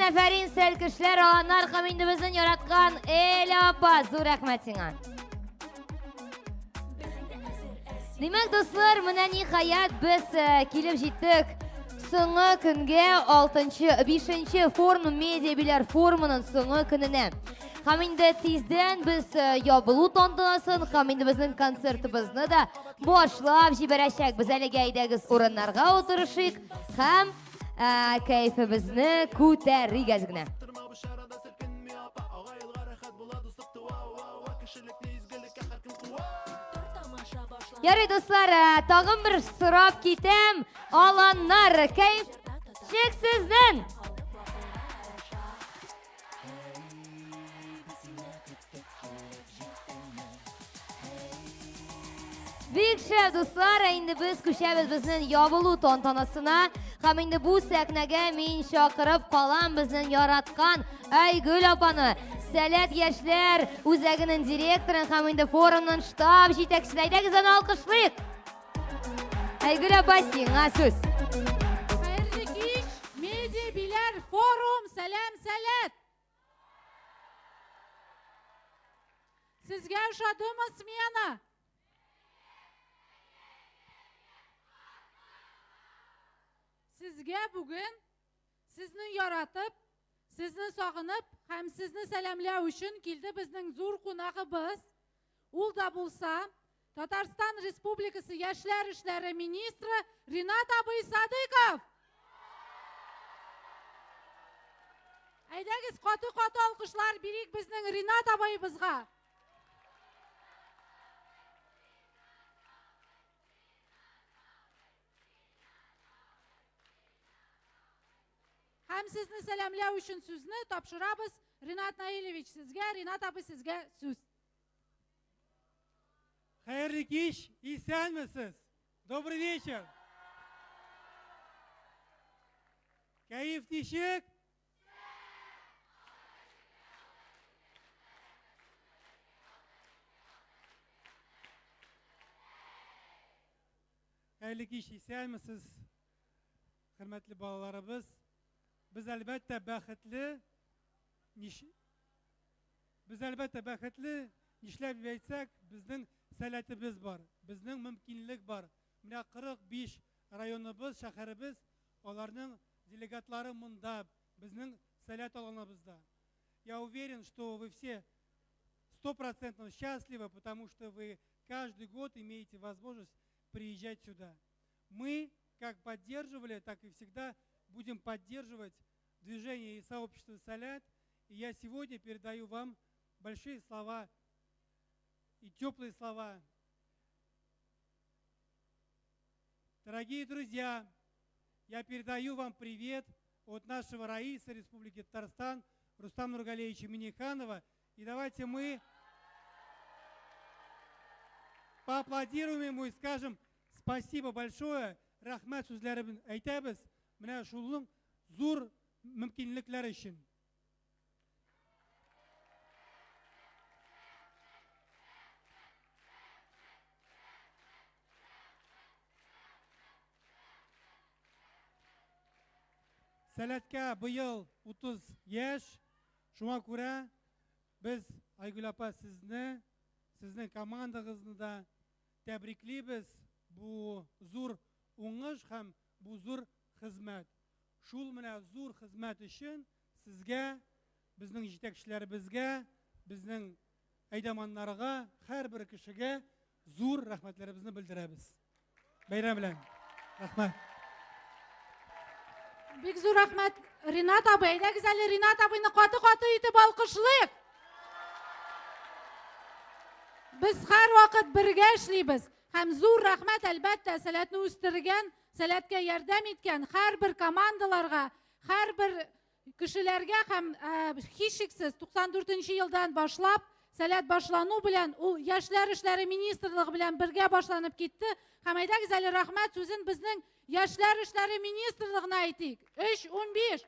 Афәрин, сәлкешләр, аланнар һәм инде безнең яраткан Эля апа. Зур рәхмәт сиңа. Димәк, дуслар, менә ниһаять без э, килеп җиттек соңгы көнгә 6-нчы, 5-нче форум медиа биләр форумының соңгы көненә. Һәм инде тиздән без э, ябылу тантанасын һәм инде безнең концертыбызны да башлап җибәрәчәкбез. Әлегә әйдәгез урыннарга утырышыйк һәм э, кәефебезне күтәрик әз генә. Ярый, дуслар, э, тагын бер сорап китәм. Аланнар, кәеф чик сезнең! Бик шәп, дуслар, ә инде без күчәбез безнең ябылу тантанасына. Һәм инде бу сәхнәгә мин чакырып калам безнең яраткан Айгөл апаны, Сәләт яшьләр үзәгенең директорын һәм инде форумның штаб җитәкчесен. Әйдәгез аны алкышлыйк. Айгөл апа, сиңа сүз. Хәерле кич, Медиа Биләр форум, сәлам, сәләт! Сезгә ошадымы смена? Сезгә бүген сезне яратып, сезне сагынып һәм сезне сәламләү өчен килде безнең зур кунагыбыз. Ул да булса Татарстан Республикасы яшьләр эшләре министры Ринат абый Садыков. Әйдәгез, каты-каты алкышлар бирик безнең Ринат абыебызга. Һәм сезне сәламләү өчен сүзне тапшырабыз Ринат Наилевич сезгә, Ринат абый сезгә сүз. Хәерле кич, исәнмесез. Добрый вечер. Кәеф ничек? Хәерле кич, исәнмесез, хөрмәтле балаларыбыз. Без әлбәттә бәхетле, Без әлбәттә бәхетле, нишләп дип әйтсәк, безнең сәләтебез бар, безнең мөмкинлек бар. Менә 45 районыбыз, шәһәребез, аларның делегатлары монда, безнең сәләт аланыбызда. Я уверен, что вы все стопроцентно счастливы, потому что вы каждый год имеете возможность приезжать сюда. Мы как поддерживали, так и всегда будем поддерживать движение и сообщество «Салят». И я сегодня передаю вам большие слова и теплые слова. Дорогие друзья, я передаю вам привет от нашего Раиса Республики Татарстан Рустама Нургалеевича Миниханова. И давайте мы поаплодируем ему и скажем спасибо большое. Рәхмәт сүзләрен әйтәбез. Менә шулның зур мөмкинлекләр өчен. Сәләткә быел 30 яшь. Шуңа күрә без Айгөл апа сезне, сезнең командагызны да тәбриклибез. Бу зур уңыш һәм бу зур хезмәт. Шул менә зур хезмәт өчен сезгә, безнең җитәкчеләребезгә, безнең әйдаманнарга, һәрбер кешегә зур рәхмәтләребезне белдерәбез. Бәйрәм белән. Рәхмәт. Бик зур рәхмәт, Ринат абый. Әйдәгез әле Ринат абыйны каты-каты итеп алкышлыйк. Без һәрвакыт бергә эшлибез. Һәм зур рәхмәт, әлбәттә, сәләтне үстергән, сәләткә ярдәм иткән һәрбер командаларга, һәрбер кешеләргә һәм һичшиксез 94 елдан башлап сәләт башлану белән ул яшьләр эшләре министрлыгы белән бергә башланып китте. Һәм әйдәгез әле рәхмәт сүзен безнең яшьләр эшләре министрлыгына әйтик. 3.15.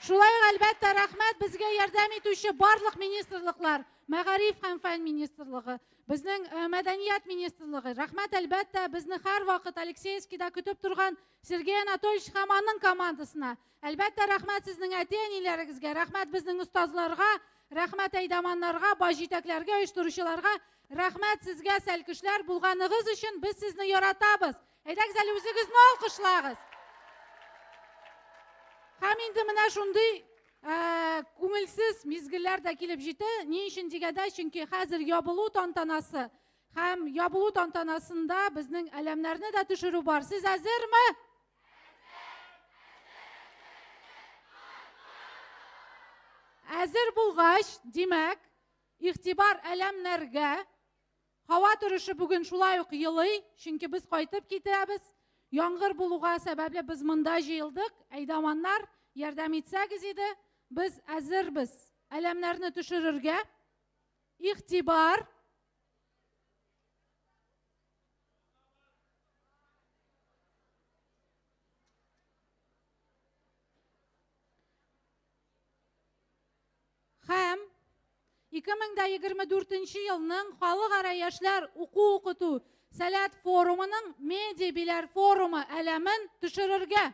Шулай ук, әлбәттә, рәхмәт безгә ярдәм итүче барлык министрлыклар, Мәгариф һәм фән министрлыгы, безнең э, мәдәният министрлыгы. Рәхмәт, әлбәттә, безне һәрвакыт Алексеевскийда көтеп торган Сергей Анатольевич һәм аның командасына. Әлбәттә, рәхмәт сезнең әти-әниләрегезгә, рәхмәт безнең остазларга, рәхмәт әйдаманнарга, баш җитәкләргә, оештыручыларга, рәхмәт сезгә, сәлкешләр, булганыгыз өчен без сезне яратабыз. Әйдәгез әле үзегезне алкышлагыз. Һәм инде менә шундый ә, күңелсез мизгелләр дә килеп җитте. Ни өчен дигәндә, чөнки хәзер ябылу тантанасы һәм ябылу тантанасында безнең әләмнәрне дә төшерү бар. Сез әзерме? Әзер булгач, димәк, игътибар әләмнәргә. Һава торышы бүген шулай ук елый, чөнки без кайтып китәбез. Яңгыр булуга сәбәпле без монда җыелдык. Әйдаманнар, ярдәм итсәгез иде, без әзербез. Әләмнәрне төшерергә. Игътибар! Һәм 2024 елның Халыкара яшьләр уку-укыту Сәләт форумының Медиа Биләр форумы әләмен төшерергә.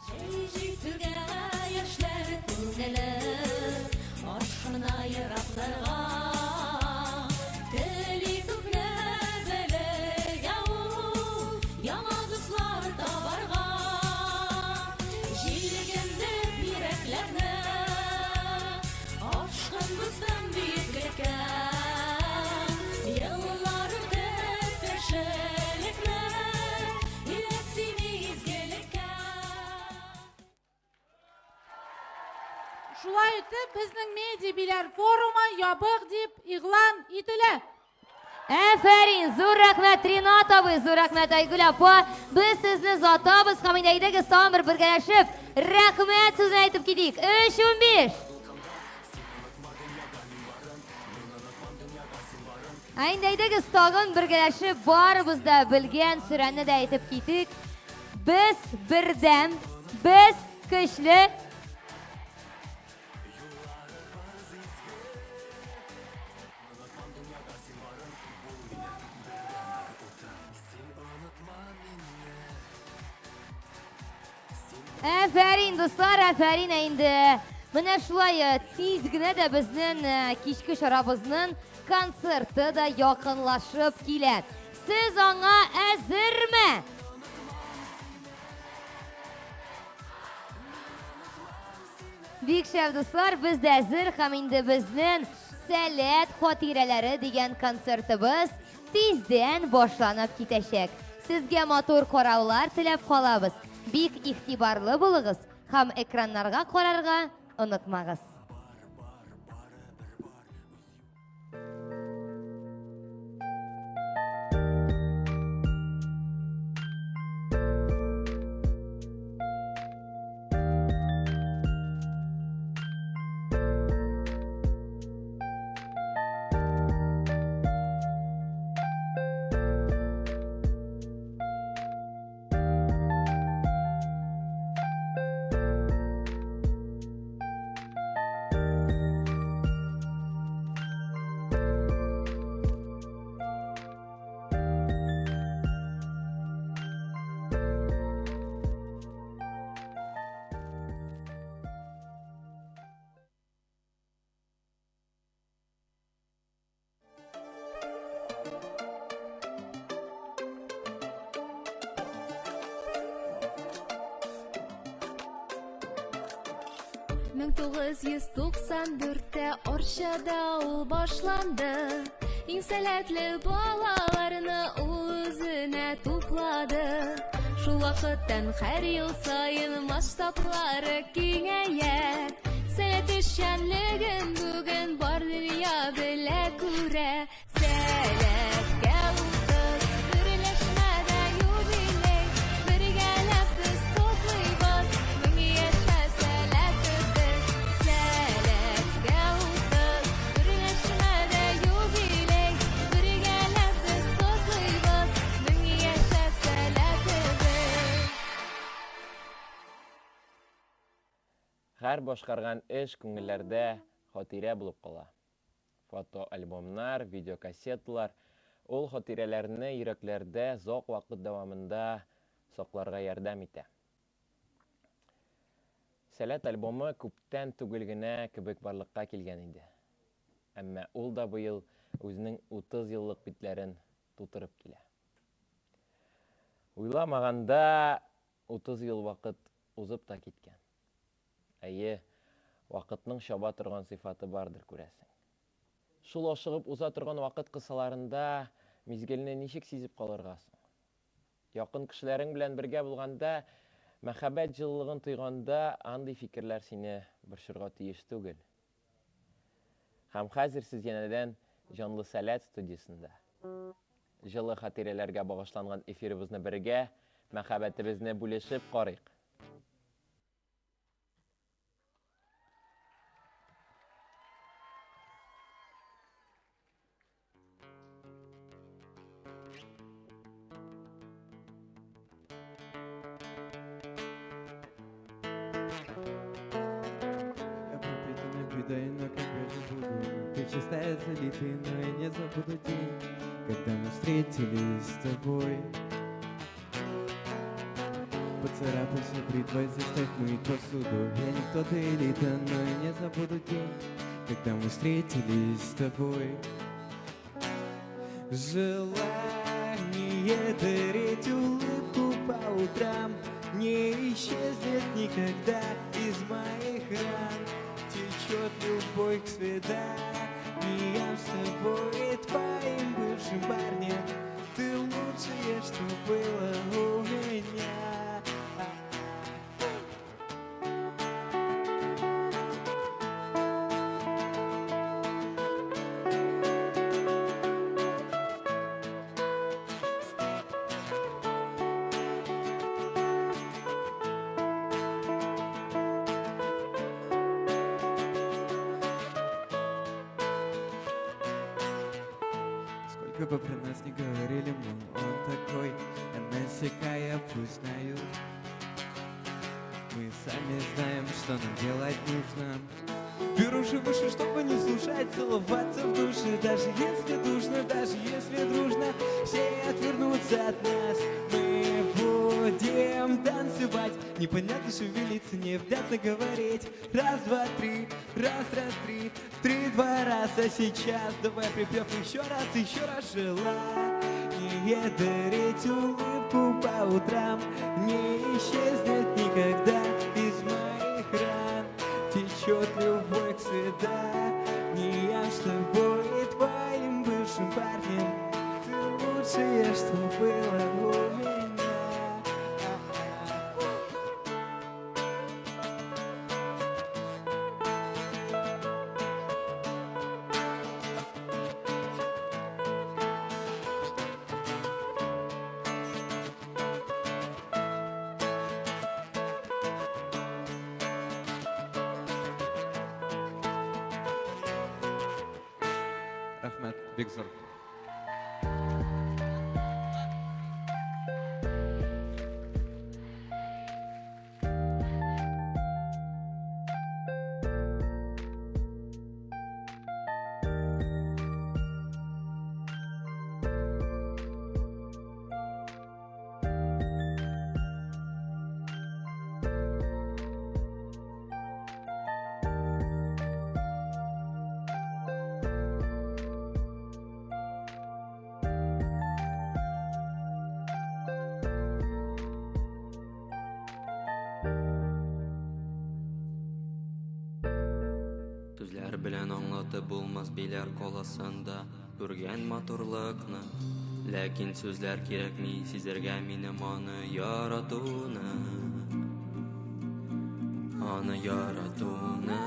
Җәй җитүгә яшьләр күңеле ашкына еракларга. Тели күпне белергә ул, яңа дуслар табарга. Җилкендек йөрәкләрне, ашкын дустым бөеклеккә. Еллар үтеп кешелекне, өйрәт син изгелеккә. Шулай итеп, безнең Медиа Биләр форумы ябык дип игълан ителә. Әфәрин, зур рәхмәт Ринат абый, зур рәхмәт Айгөл апа. Без сезне озатабыз һәм инде әйдәгез тагын бер бергәләшеп рәхмәт сүзен әйтеп китик. 3:15. Ә инде әйдәгез тагын бергәләшеп барыбыз да белгән сөрәнне дә әйтеп китик. Без бердәм, без көчле. Әфәрин, дуслар, әфәрин ә инде. Менә шулай э, тиз генә дә безнең э, кичке чарабызның концерты да якынлашып килә. Сез аңа әзерме? Бик шәп, дуслар, без дә әзер һәм инде безнең Сәләт хатирәләре дигән концертыбыз тиздән башланып китәчәк. Сезгә матур караулар теләп калабыз. Бик игътибарлы булыгыз һәм экраннарга карарга онытмагыз. 1994-тә Арчада ул башланды. Иң сәләтле балаларны ул үзенә туплады. Шул вакыттан һәр ел саен масштаблары киңәя. Сәләт эшчәнлеген бүген бар дөнья белә күрә. Сәләткә 30, берләшмәдә юбилей. Бергәләп без котлыйбыз, мең яшә сәләтебез. Сәләткә 30, берләшмәдә юбилей. Бергәләп без котлыйбыз, мең яшә сәләтебез. Һәр башкарган эш күңелләрдә хатирә булып кала. Фотоальбомнар, видеокассеталар ул хатирәләрне йөрәкләрдә зак вакыт дәвамында сакларга ярдәм итә. Сәләт альбомы күптән түгел генә кебек барлыкка килгән иде. Әмма ул да быел үзенең 30 еллык битләрен тутырып килә. Уйламаганда 30 ел вакыт узып та киткән. Әйе, вакытның чаба торган сыйфаты бардыр, күрәсең. Шул ашыгып уза торган вакыт кысаларында мизгелне ничек сизеп калырга соң? Якын кешеләрең белән бергә булганда, мәхәббәт җылылыгын тойганда, андый фикерләр сине борчырга тиеш түгел. Һәм хәзер сез янәдән Җанлы Сәләт студиясендә. Җылы хатирәләргә багышланган эфирыбызны бергә, мәхәббәтебезне бүлешеп карыйк. Я пропитана бедой, но как я же буду. Ты чистая залитый, но я не забуду день, когда мы встретились с тобой. Поцарапался бритвой, заставь мыть посуду. Я не кто-то элита, но я не забуду день, когда мы встретились с тобой. Желание дарить улыбку по утрам не исчезнет никогда из моих ран. Течет любовь к свиданиям с тобой и твоим бывшим парнем. Ты лучшее, что было у меня. Сколько бы про нас ни говорили, мол, он такой, она сякая, пусть знают. Мы сами знаем, что нам делать нужно. Беру же выше, чтобы не слушать, целоваться в душе. Даже если душно, даже если дружно, все отвернутся от нас. Мы будем танцевать, непонятно шевелиться, невнятно говорить. Раз, два, три, раз, раз, три, три, два, раз. А сейчас давай припев еще раз, еще раз. Желание дарить улыбку по утрам не исчезнет никогда из моих ран. Течет любовь к свиданиям с тобой и твоим бывшим парнем. Ты лучшее, что было у меня. Рәхмәт, бик зур. Сүзләр белән аңлатып булмас Биләр каласында күргән матурлыкны. Ләкин сүзләр кирәкми сизәргә минем аны яратуны. Аны яратуны.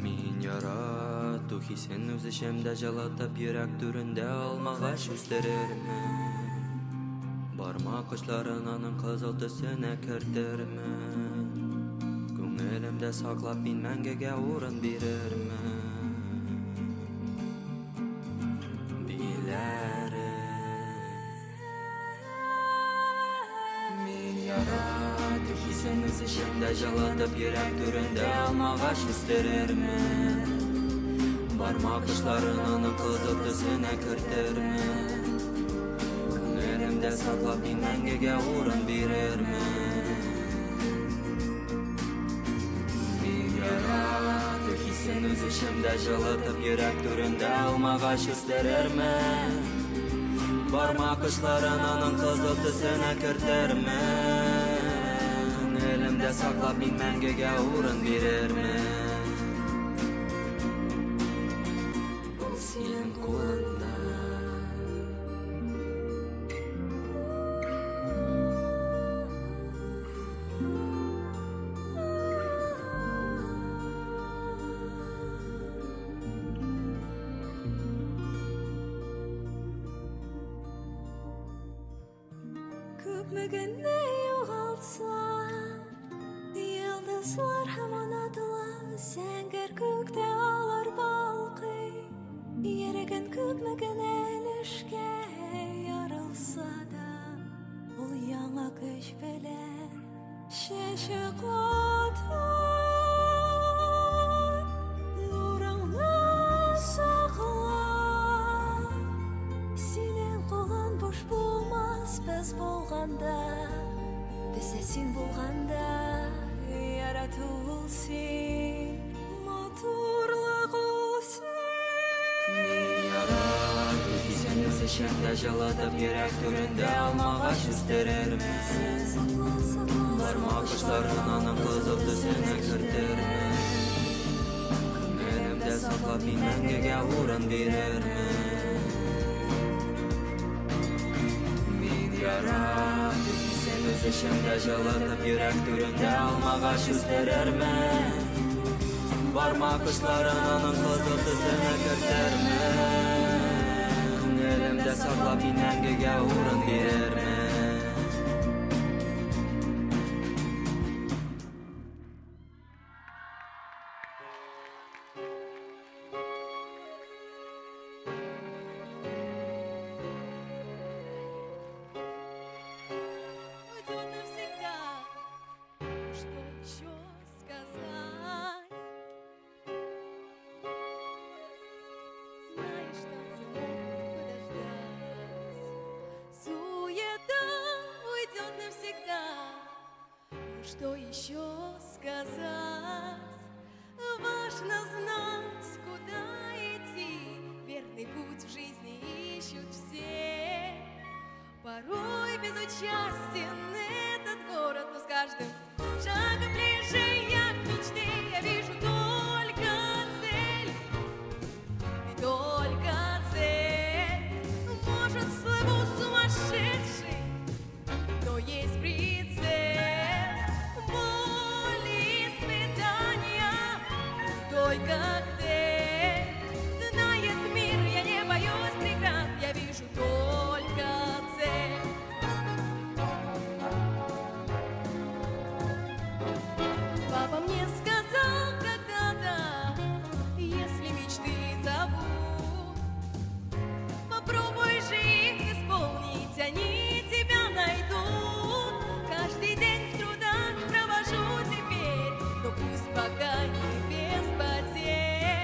Мин ярату хисен үз эчемдә җылытып йөрәк түрендә алмагач үстерермен. Бармак очларын аның кызыл төсенә кертермен. Күңелемдә саклап мин мәңгегә урын бирермен. Биләрем. Мин эчемдә җылытып, йөрәк түрендә алмагач үстерермен. Бармак очларын аның кызыл төсенә кертермен. Күңелемдә саклап мин мәңгегә урын бирермен. Мин ярату хисен үз эчемдә җылытып, йөрәк түрендә алмагач үстерермен. Бармак очларын аның кызыл төсенә кертермен. Күңелемдә саклап мин мәңгегә урын бирермен. Ул синең кулыңда. Күпме генә югалтсам, йолдызлар һаман атыла, зәңгәр күктә алар балкый. Йөрәген күпме генә өлешкә ярылса да, ул яңа көч белән чәчәк атар. Нурыңны сакла. Синең кулың буш булмас без булганда, бездә син булганда, ярату ул син, матурлык ул син. Мин ярату хисен үз эчемдә җылытып, йөрәк түрендә алмагач үстерермен. Сакла, сакла, Бармак очларын аның кызыл төсенә кертермен. Күңелемдә саклап мин мәңгегә урын бирермен. Мин ярату хисен үз эчемдә җылытып, йөрәк түрендә алмагач үстерермен. Бармак очларын аның кызыл төсенә кертермен. Күңелемдә саклап мин мәңгегә урын бирермен. Уйдет навсегда. Ну что еще сказать? Знаешь, танцы могут подождать. Суета уйдет навсегда. Ну что еще сказать? Важно знать, куда идти. Верный путь в жизни ищут все. Порой безучастен этот город, но с каждым шагом ближе я к мечте. Я вижу только цель, и только цель. Может, слыву сумасшедшей, но есть прицел. Боль и испытания, крутой коктейль. Знает мир, я не боюсь преград, я вижу только цель. Папа мне сказал когда-то, если мечты зовут, попробуй же их исполнить, они тебя найдут. Каждый день в трудах провожу теперь, но пусть пока не без потерь.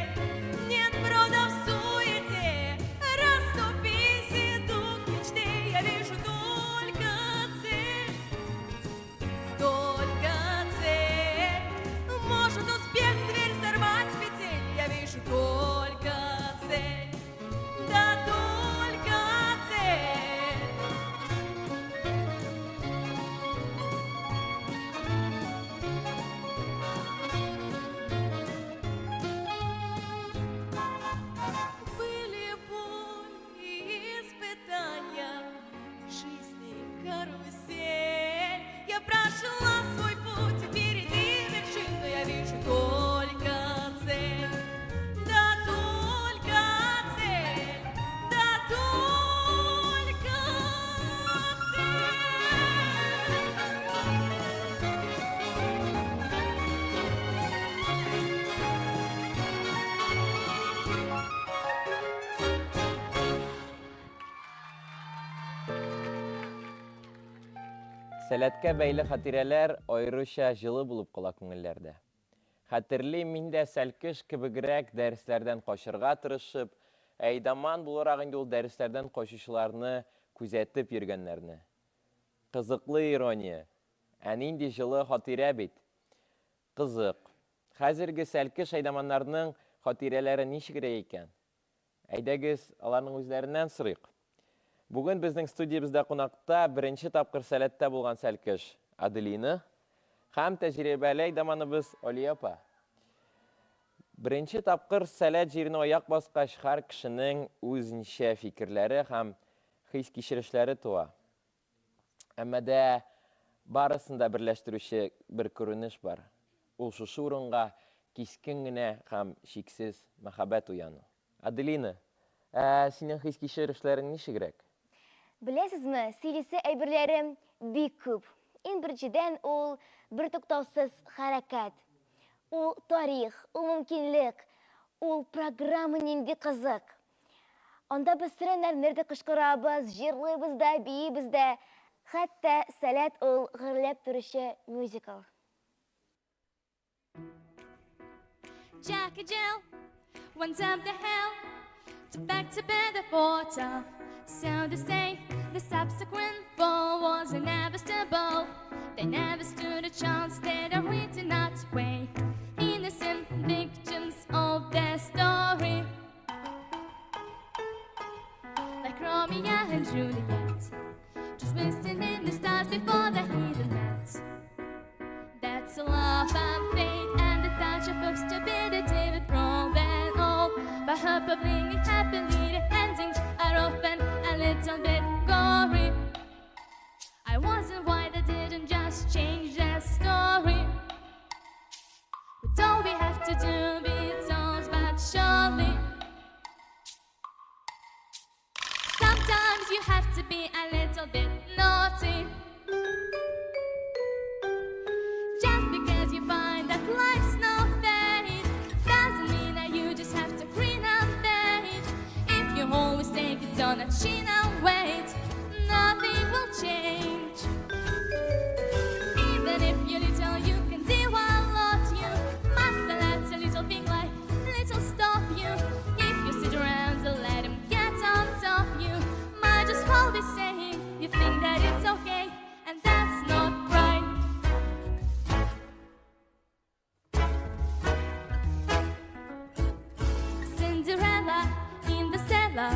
Сәләткә бәйле хатирәләр аеруча җылы булып кала күңелләрдә. Хәтерлим, мин дә сәлкеш кебегрәк дәресләрдән качырга тырышып, әйдаман буларак инде ул дәресләрдән качучыларны күзәтеп йөргәннәрне. Кызыклы ирония. Ә нинди җылы хатирә бит! Кызык. Хәзерге сәлкеш әйдаманнарның хатирәләре ничегрәк икән? Әйдәгез, аларның үзләреннән сорыйк. Бүген безнең студиябездә кунакта беренче тапкыр Сәләттә булган сәлкеш Аделина һәм тәҗрибәле әйдаманыбыз Алия апа. Беренче тапкыр Сәләт җиренә аяк баскач, һәр кешенең үзенчә фикерләре һәм хис-кичерешләре туа. Әмма дә барысын да берләштерүче бер күренеш бар. Ул шушы урынга кискен генә һәм чиксез мәхәббәт уяну. Аделина, ә синең хис-кичерешләрең ничегрәк? Беләсезме, сөйлисе әйберләрем бик күп. Иң беренчедән, ул бертуктаусыз хәрәкәт. Ул тарих, ул мөмкинлек, ул программа нинди кызык. Анда без сөрәннәрне дә кычкырабыз, җырлыйбыз да, биибез дә. Хәтта Сәләт ул гөрләп торучы мюзикл. Jack and Jill went up the hill to back to bed the water. So to say, the subsequent fall was inevitable. They never stood a chance, they are written that way. Innocent victims of their story. Like Romeo and Juliet, just wasting in the stars before the heathen met. That's love and fate and the touch of stupidity with proven all. But hope of living happily, the endings are often a little bit gory. I wasn't why they didn't just change their story. But all we have to do be told, but surely. Sometimes you have to be a little bit naughty. Just because you find that life's not fair doesn't mean that you just have to grin and bear it. If you always take it on a chin and wait, nothing will change. Even if you're little, you can do a lot. You must let a little thing like little stop you. If you sit around and let him get on top, you might just well be saying you think that it's okay, and that's not right. Cinderella in the cellar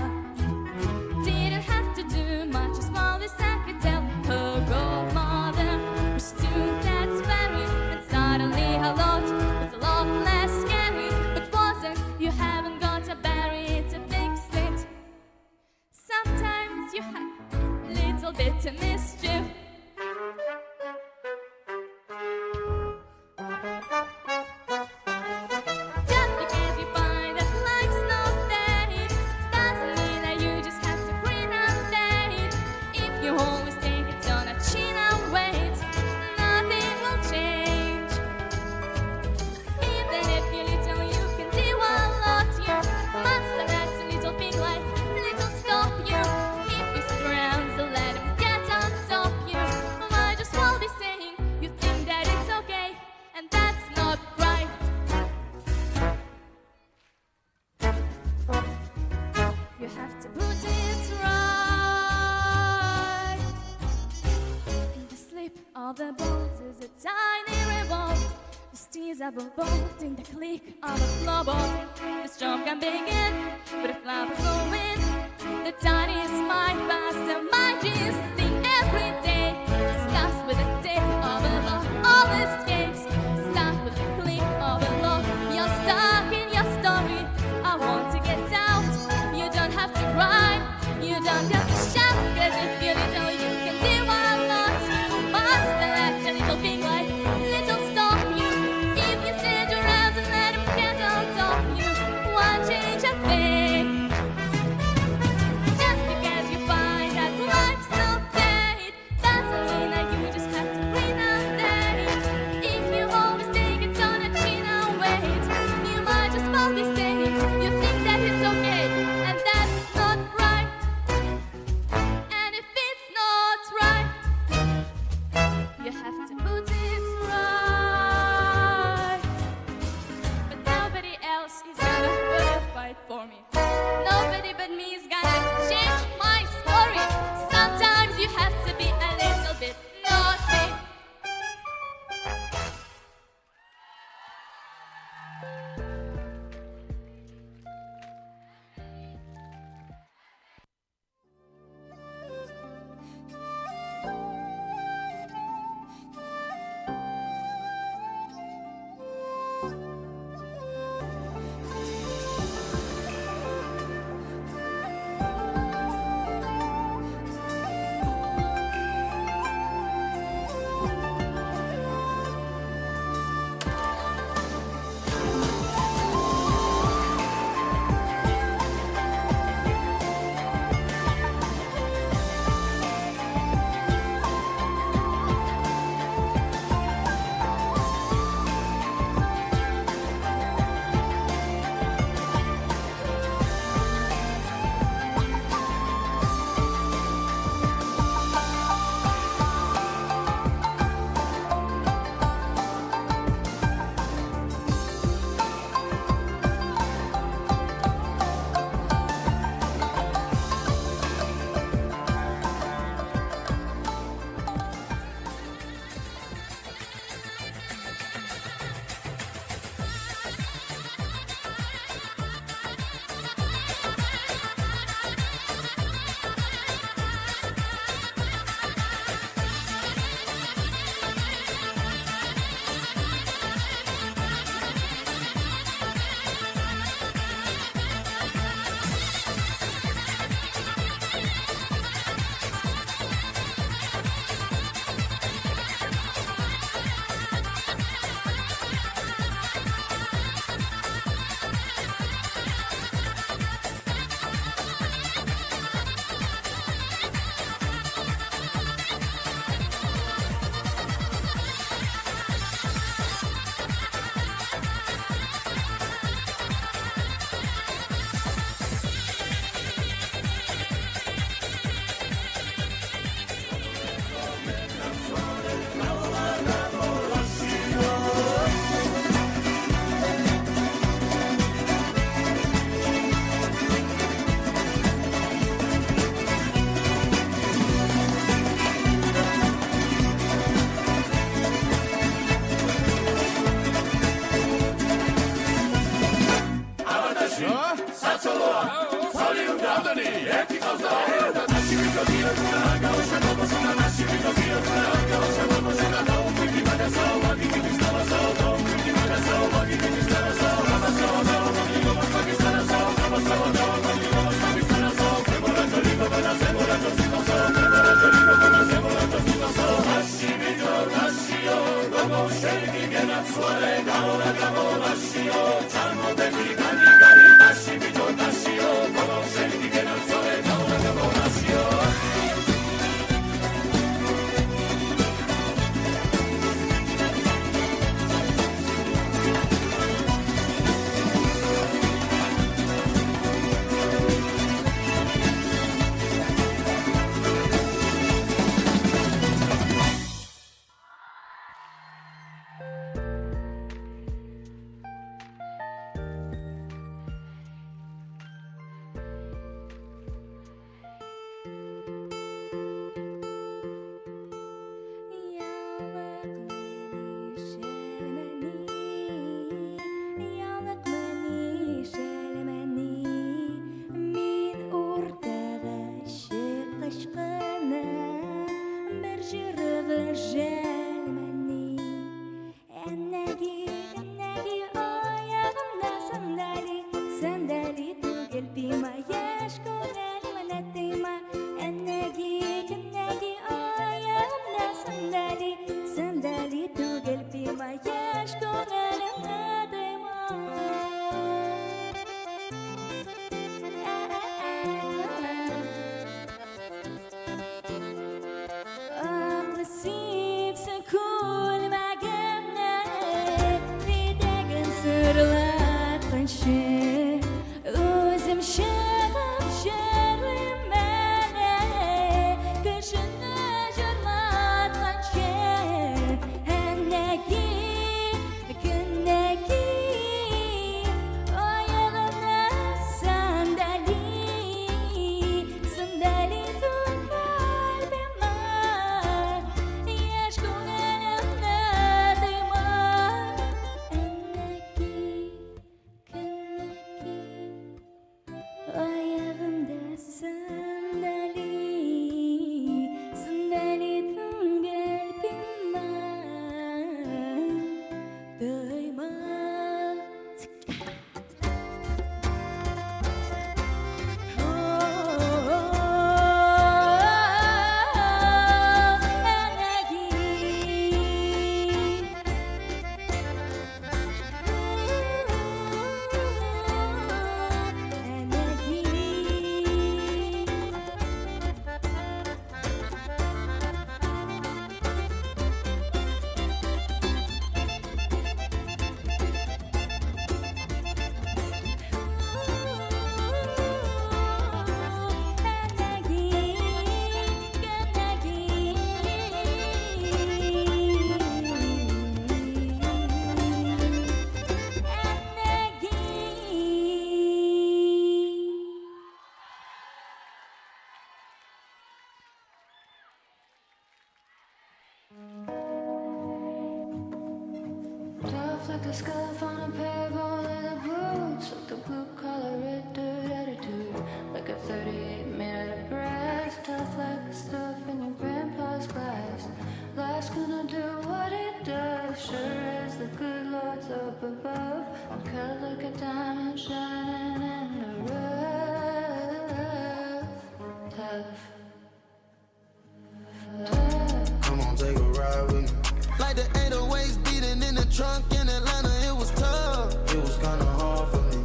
didn't have to do much, as small as I could tell. Her godmother was too that's fairy, and suddenly her lot was a lot less scary. But wasn't you haven't got a berry to fix it. Sometimes you have a little bit of mischief. Just because you find that life's not fair doesn't mean that you just have to grin and bear it. If you always take it on a chin and wait, nothing will change. Even if you're little, you can do a lot. You must let a little thing like little stop you. If you sit around and let 'em get on top, you might just well be saying you think that it's okay, and that's not right. You have to put it right. In the slip of the bolt is a tiny revolt. The steers are bolt in the click of a floorboard. The storm can begin with a flower flowing. The tiniest might pass the mightiest thing every day. Starts with a tip of a lock, all escapes. Start with the click of a lock. You're stuck in your story. I want to get out. You don't have to cry. You don't have to shout. 'Cause if you're little, you can do a lot. You must let a little thing like little stop you. If you sit around and let 'em get on top, you won't change a thing. for me. Nobody but me is gonna change my story. Sometimes you have to be a little bit naughty. like the scuff on a pair of old leather boots, like the blue collar red dirt attitude, like a 38 made out of brass, tough like the stuff in your grandpa's glass. Life's gonna do what it does, sure as the good Lord's up above. I'm cut like a diamond shining in the rough. Tough. Come on, take a ride with me. Like the 808s beating in the trunk in Atlanta, it was tough. It was kinda hard for me.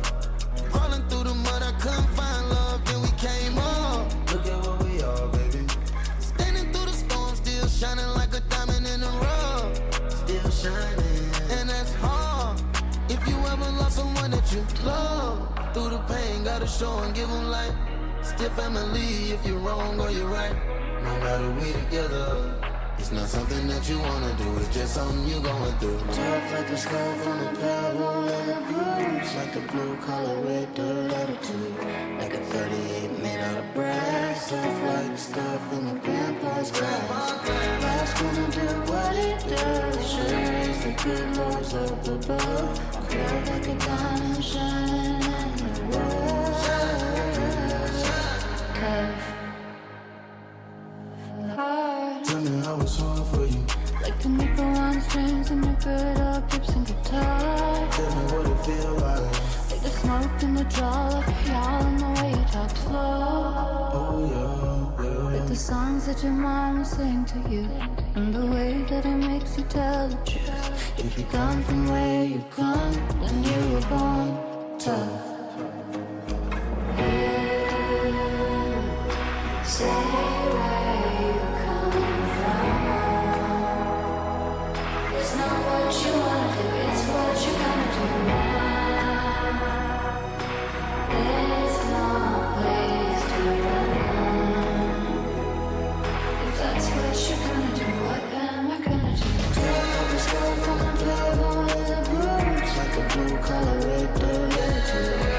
Crawling through the mud, I couldn't find love, then we came up. Look at what we are, baby. Standing through the storm, still shining like a diamond in the rough. Still shining, and that's hard. If you ever lost someone that you love, through the pain, gotta show and give 'em light. Still family if you're wrong or you're right. No matter we together. It's not something that you wanna do, it's just something you going through. Tough like the scuff on a pair of old leather boots, like the blue collar red dirt attitude, like a 38 made out of brass. Tough like the stuff in my grandpa's glass. Life's gonna do what it does, sure as the good Lord's up above. Cut like a diamond shining in the rough. Tough. Hard. Tell me how it's hard for you. Like the nickel on strings in your good old Gibson guitar. Tell me what it feel like. Like the smoke in the draw of y'all and the way you talk slow. Oh yeah, yeah. Like the songs that your mama sang to you, and the way that it makes you tell the truth. If you come from where you come, then you were born tough. Say where you come from. It's not what you wanna do, it's what you're gonna do now. There's no place to run. If that's what you're gonna do, what am I gonna do? Tough like the scuff on a pair of old leather boots, like the blue collar red dirt attitude,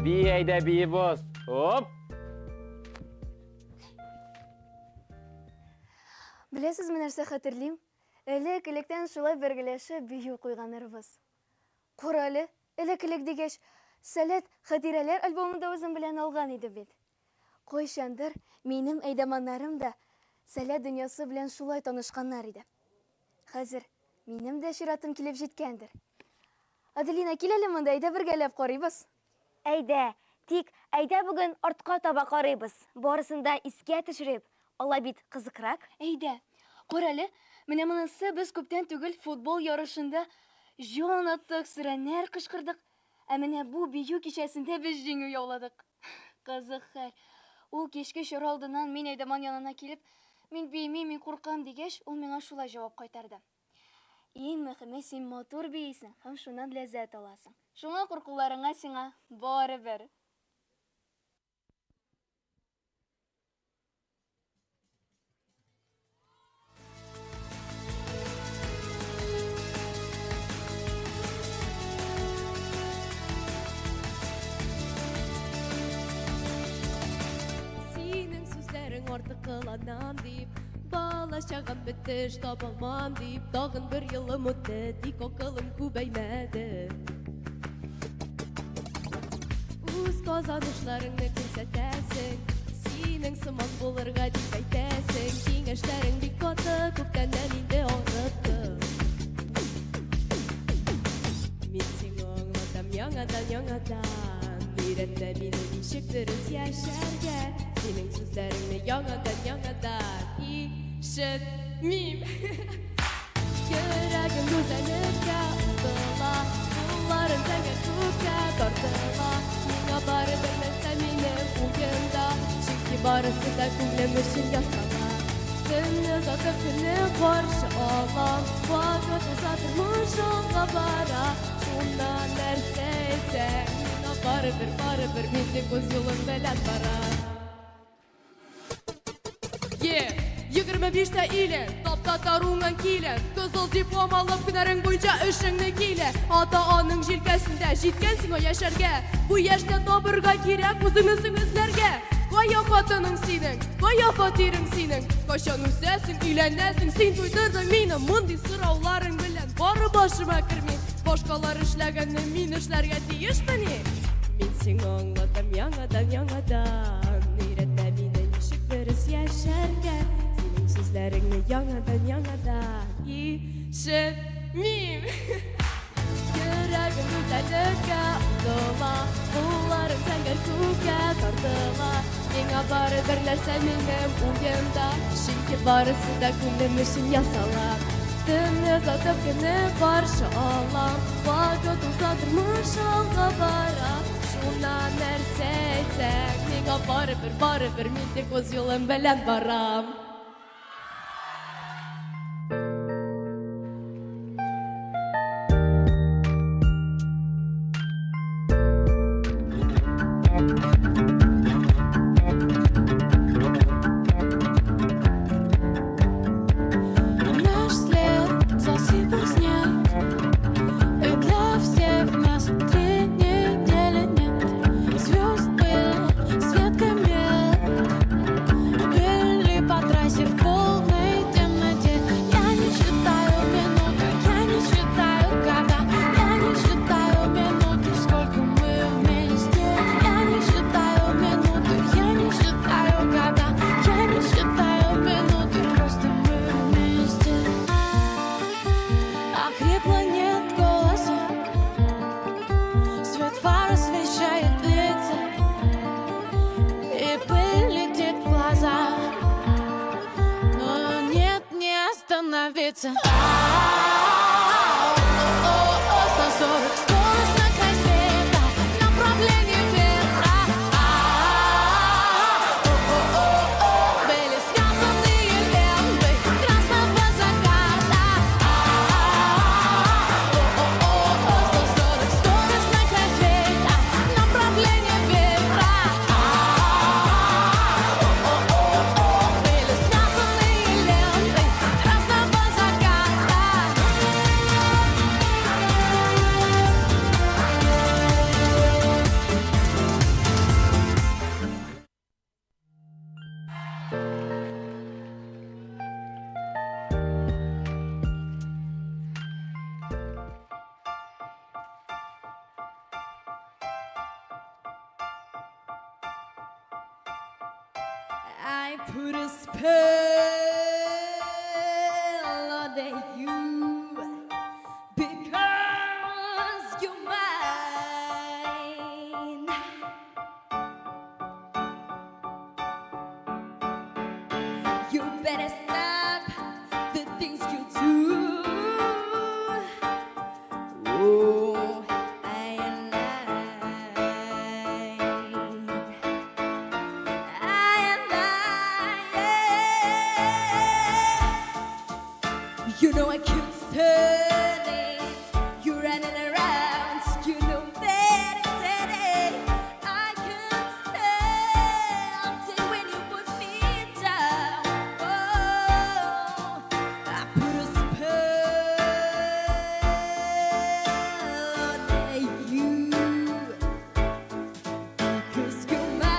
Бии әйдә, бии боз. Оп! Беләсезме нәрсә хәтерлим? Элек-электән шулай бергәләшеп бию куйганнарыбыз. Кара әле, элек-элек дигәч, Сәләт хатирәләр альбомын да үзем белән алган идем бит. Кайчандыр минем әйдаманнарым да Сәләт дөньясы белән шулай танышканнар иде. Хәзер минем дә чиратым килеп җиткәндер. Аделина, кил әле монда, әйдә бергәләп карыйбыз. Әйдә, тик әйдә бүген артка таба карыйбыз, барысын да искә төшереп, алай бит кызыкрак. Әйдә. Карале, менә монысы без күптән түгел футбол ярышында җан аттык, сөрәннәр кычкырдык. Ә менә бу бию кичәсендә без җиңү яуладык. Кызык хәл. Ул кичке чара алдыннан мин әйдаман янына килеп, мин биемим, мин куркам дигәч, ул миңа шулай җавап кайтарды. Иң мөһиме, син матур биисең һәм шуннан ләззәт аласың. Шуңа куркуларыңа сиңа барыбер. Синең сүзләрең артык кыланам дип, бала чагам бетте, эш табалмам дип, тагын бер елым үтте, тик акылым күбәймәде. Үз казанышларыңны күрсәтәсең, синең сыман булырга дип әйтәсең, киңәшләрең бик каты, күптәннән инде арыттым. Мин сиңа аңлатам яңадан, яңадан, өйрәтмә мине ничек дөрес яшәргә, синең сүзләреңне яңадан, яңадан ишетмим. Йөрәгем гүзәллеккә омтыла, кулларым зәңгәр күккә тартыла. Миңа барыбер нәрсә минем уемда, чөнки барысы да күңелем өчен ясала. Төнне озатып көнне каршы алам, вакыт уза тормыш алга бара. Шуннан нәрсә әйтсәң, миңа барыбер, барыбер, мин тик үз юлым белән барам. Е, 25-тә иле, тап-татар уңын килен, кызыл диплом алып һөнәрең буенча эшеңне киле. Ата-аның җилкәсендә җиткән сиңа яшәргә. Бу яшьтә табырга кирәк үзеңне эзләргә. Кая хатының синең, кая фатирың синең? Кайчан үсәсең, өйләнәсең, син туйдырдың мине мондый сорауларың белән. Бары башыма керми, башкалар эшләгәнне мин эшләргә тиешмени? Мин сиңа аңлатам яңадан, яңадан, өйрәтмә мине ничек дөрес яшәргә. Синең сүзләреңне яңадан, яңадан ишетмим. Йөрәгем гүзәллеккә омтыла, кулларым зәңгәр күккә тартыла. Миңа барыбер нәрсә минем уемда, чөнки барысы да күңелем өчен ясала. Төнне озатып көнне каршы алам, вакыт уза тормыш алга бара. Шуннан нәрсә әйтсәң, миңа барыбер, барыбер, мин тик үз юлым белән барам. Наш след засыпал снег, и для всех нас три недели нет. Звезд пыль, свет комет, пыли по трассе в полной темноте. Я не считаю минуты, я не считаю года, я не считаю минуты, сколько мы вместе. Я не считаю минуты, я не считаю года, я не считаю минуты, просто мы вместе. Охрипло нет голоса, свет фар освещает лица, и пыль летит в глаза. Но нет, не остановиться. О, 140, скорость на край света, направление ветра. Были связанные ленты красного заката. 140, скорость на край света, направление ветра. Были связанные ленты красного заката. I put a spell on you because you're mine. You better stop the things you do. Oh, I am lying. I am lying. You know I can't stand it. You're running around. You know better than it. I can't stand it when you put me down. Oh, I put a spell on you because you're mine.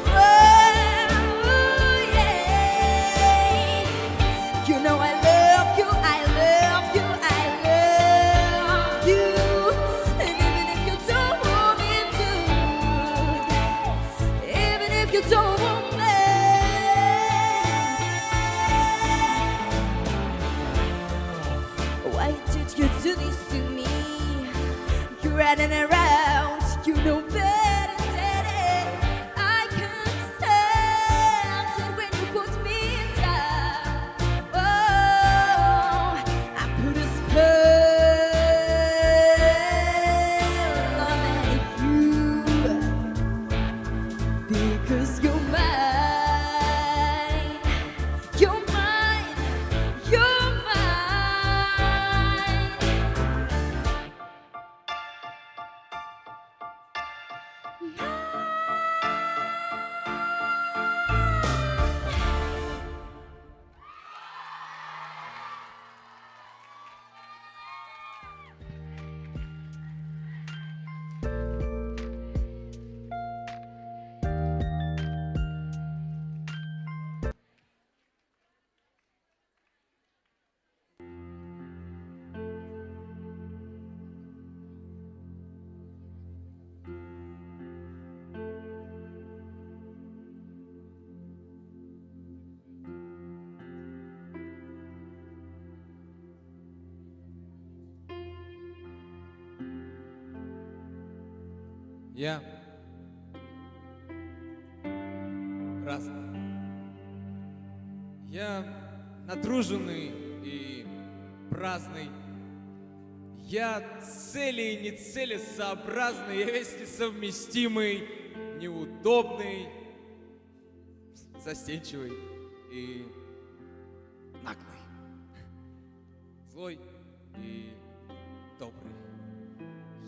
Oh, yeah. You know I love you, I love you, I love you. And even if you don't want me to, even if you don't want me. Why did you do this to me? You're running around, you know better than it. I can't stand it when you put me down. Oh, I put a spell on you because you're mine. You're mine. You're mine. Я разный. Я натруженный и праздный. Я цели и нецелесообразный, я весь несовместимый, неудобный, застенчивый и наглый, злой и добрый.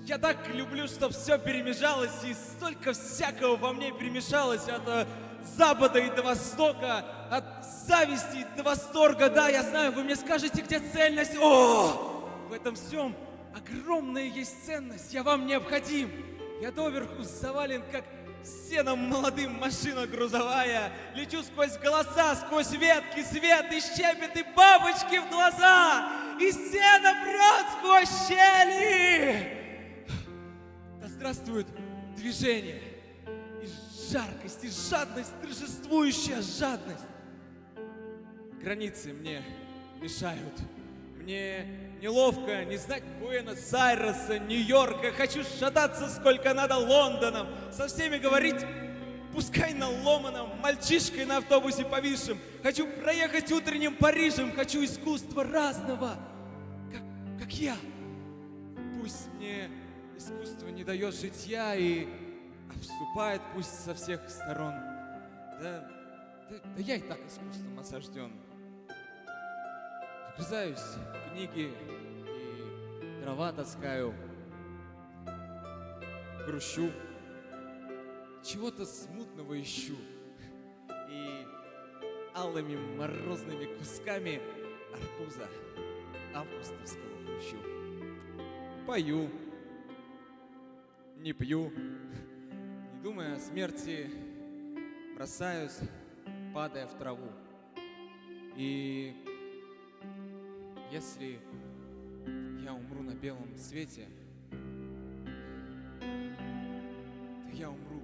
Я так люблю, что все перемежалось, и столько всякого во мне перемешалось от запада и до востока, от зависти до восторга. Да, я знаю, вы мне скажете, где цельность. О, в этом всем огромная есть ценность. Я вам необходим. Я доверху завален, как сеном молодым машина грузовая. Лечу сквозь голоса, сквозь ветки, свет и щебет, и бабочки в глаза. И сено прет сквозь щели. Да здравствует движение, и жаркость, и жадность, торжествующая жадность. Границы мне мешают. Мне неловко не знать Буэнос-Айреса, Нью-Йорка. Хочу шататься сколько надо Лондоном, со всеми говорить, пускай на ломаном, мальчишкой на автобусе повисшим. Хочу проехать утренним Парижем, хочу искусства разного, как я. Пусть мне искусство не дает житья и обступает пусть со всех сторон. Да, да, да я и так искусством осажден. Вгрызаюсь в книги и дрова таскаю, грущу, чего-то смутного ищу и алыми морозными кусками арбуза августовского хрущу. Пою. не пью, не думая о смерти, бросаюсь, падая в траву. И если я умру на белом свете, то я умру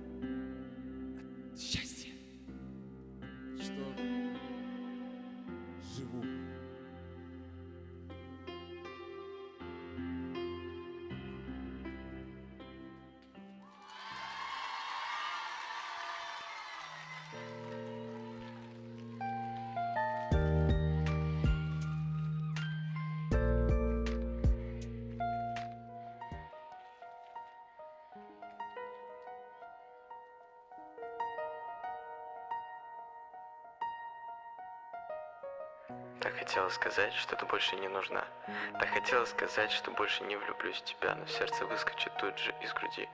от счастья, что живу. Так хотела сказать, что ты больше не нужна. Так хотела сказать, что больше не влюблюсь в тебя, но сердце выскочит тут же из груди.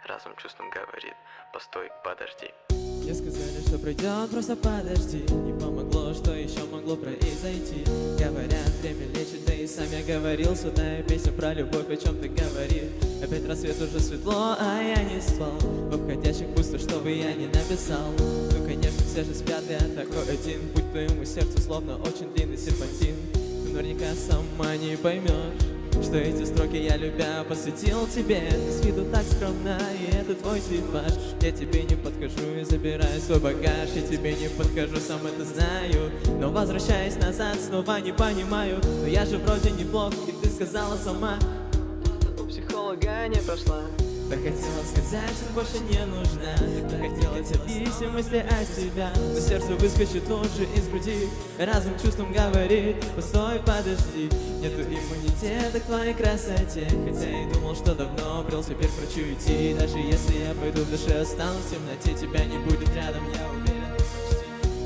Разум чувством говорит, постой, подожди. Мне сказали, что пройдет, просто подожди. Не помогло, что еще могло произойти. Говорят, время лечит, да и сам я говорил. Сюда песня про любовь, о чем ты говоришь. Опять рассвет уже светло, а я не спал. Во входящих пусто, чтобы я не написал. Ну, конечно, все же спят, я такой один. Путь твоему сердцу словно очень длинный серпантин. Ты наверняка сама не поймешь, что эти строки я, любя, посвятил тебе. Ты с виду так скромна, и это твой типаж. Я тебе не подхожу и забираю свой багаж. Я тебе не подхожу, сам это знаю. Но возвращаясь назад, снова не понимаю. Но я же вроде неплох, и ты сказала сама. У психолога не прошла. Так хотела сказать, что больше не нужна. Так хотела зависимости от тебя. Но сердце выскочит тут же из груди. Разум чувством говорит, постой, подожди. Нету иммунитета к твоей красоте. Хотя и думал, что давно брел, теперь прочу идти. Даже если я пойду в душе, останусь в темноте. Тебя не будет рядом, я уверен.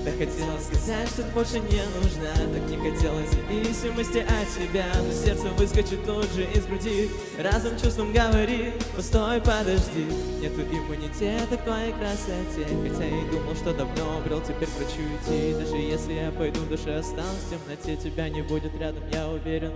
Так хотела сказать, что ты больше не нужна. Так не хотелось зависимости от тебя. Но сердце выскочит тут же из груди. Разум чувством говорит, постой, подожди. Нету иммунитета к твоей красоте. Хотя и думал, что давно брел, теперь прочу идти. Даже если я пойду в душе, останусь в темноте. Тебя не будет рядом, я уверен.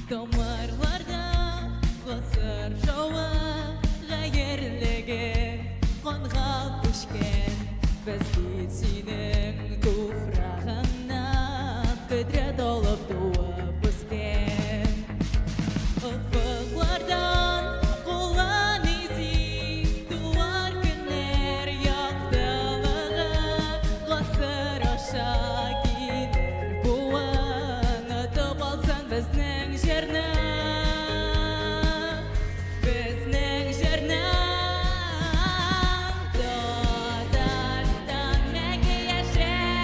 Тамырларда гасыр шавы гаерлеге канга күчкән. Без бит синең туфрагыңнан кодрәт алып туып үскән. Офыклардан кулын изи туар көннәр яктылыгы гасыр аша килер буын отып алсын безнең җырны. Безнең җырны. Татарстан мәңге яшә.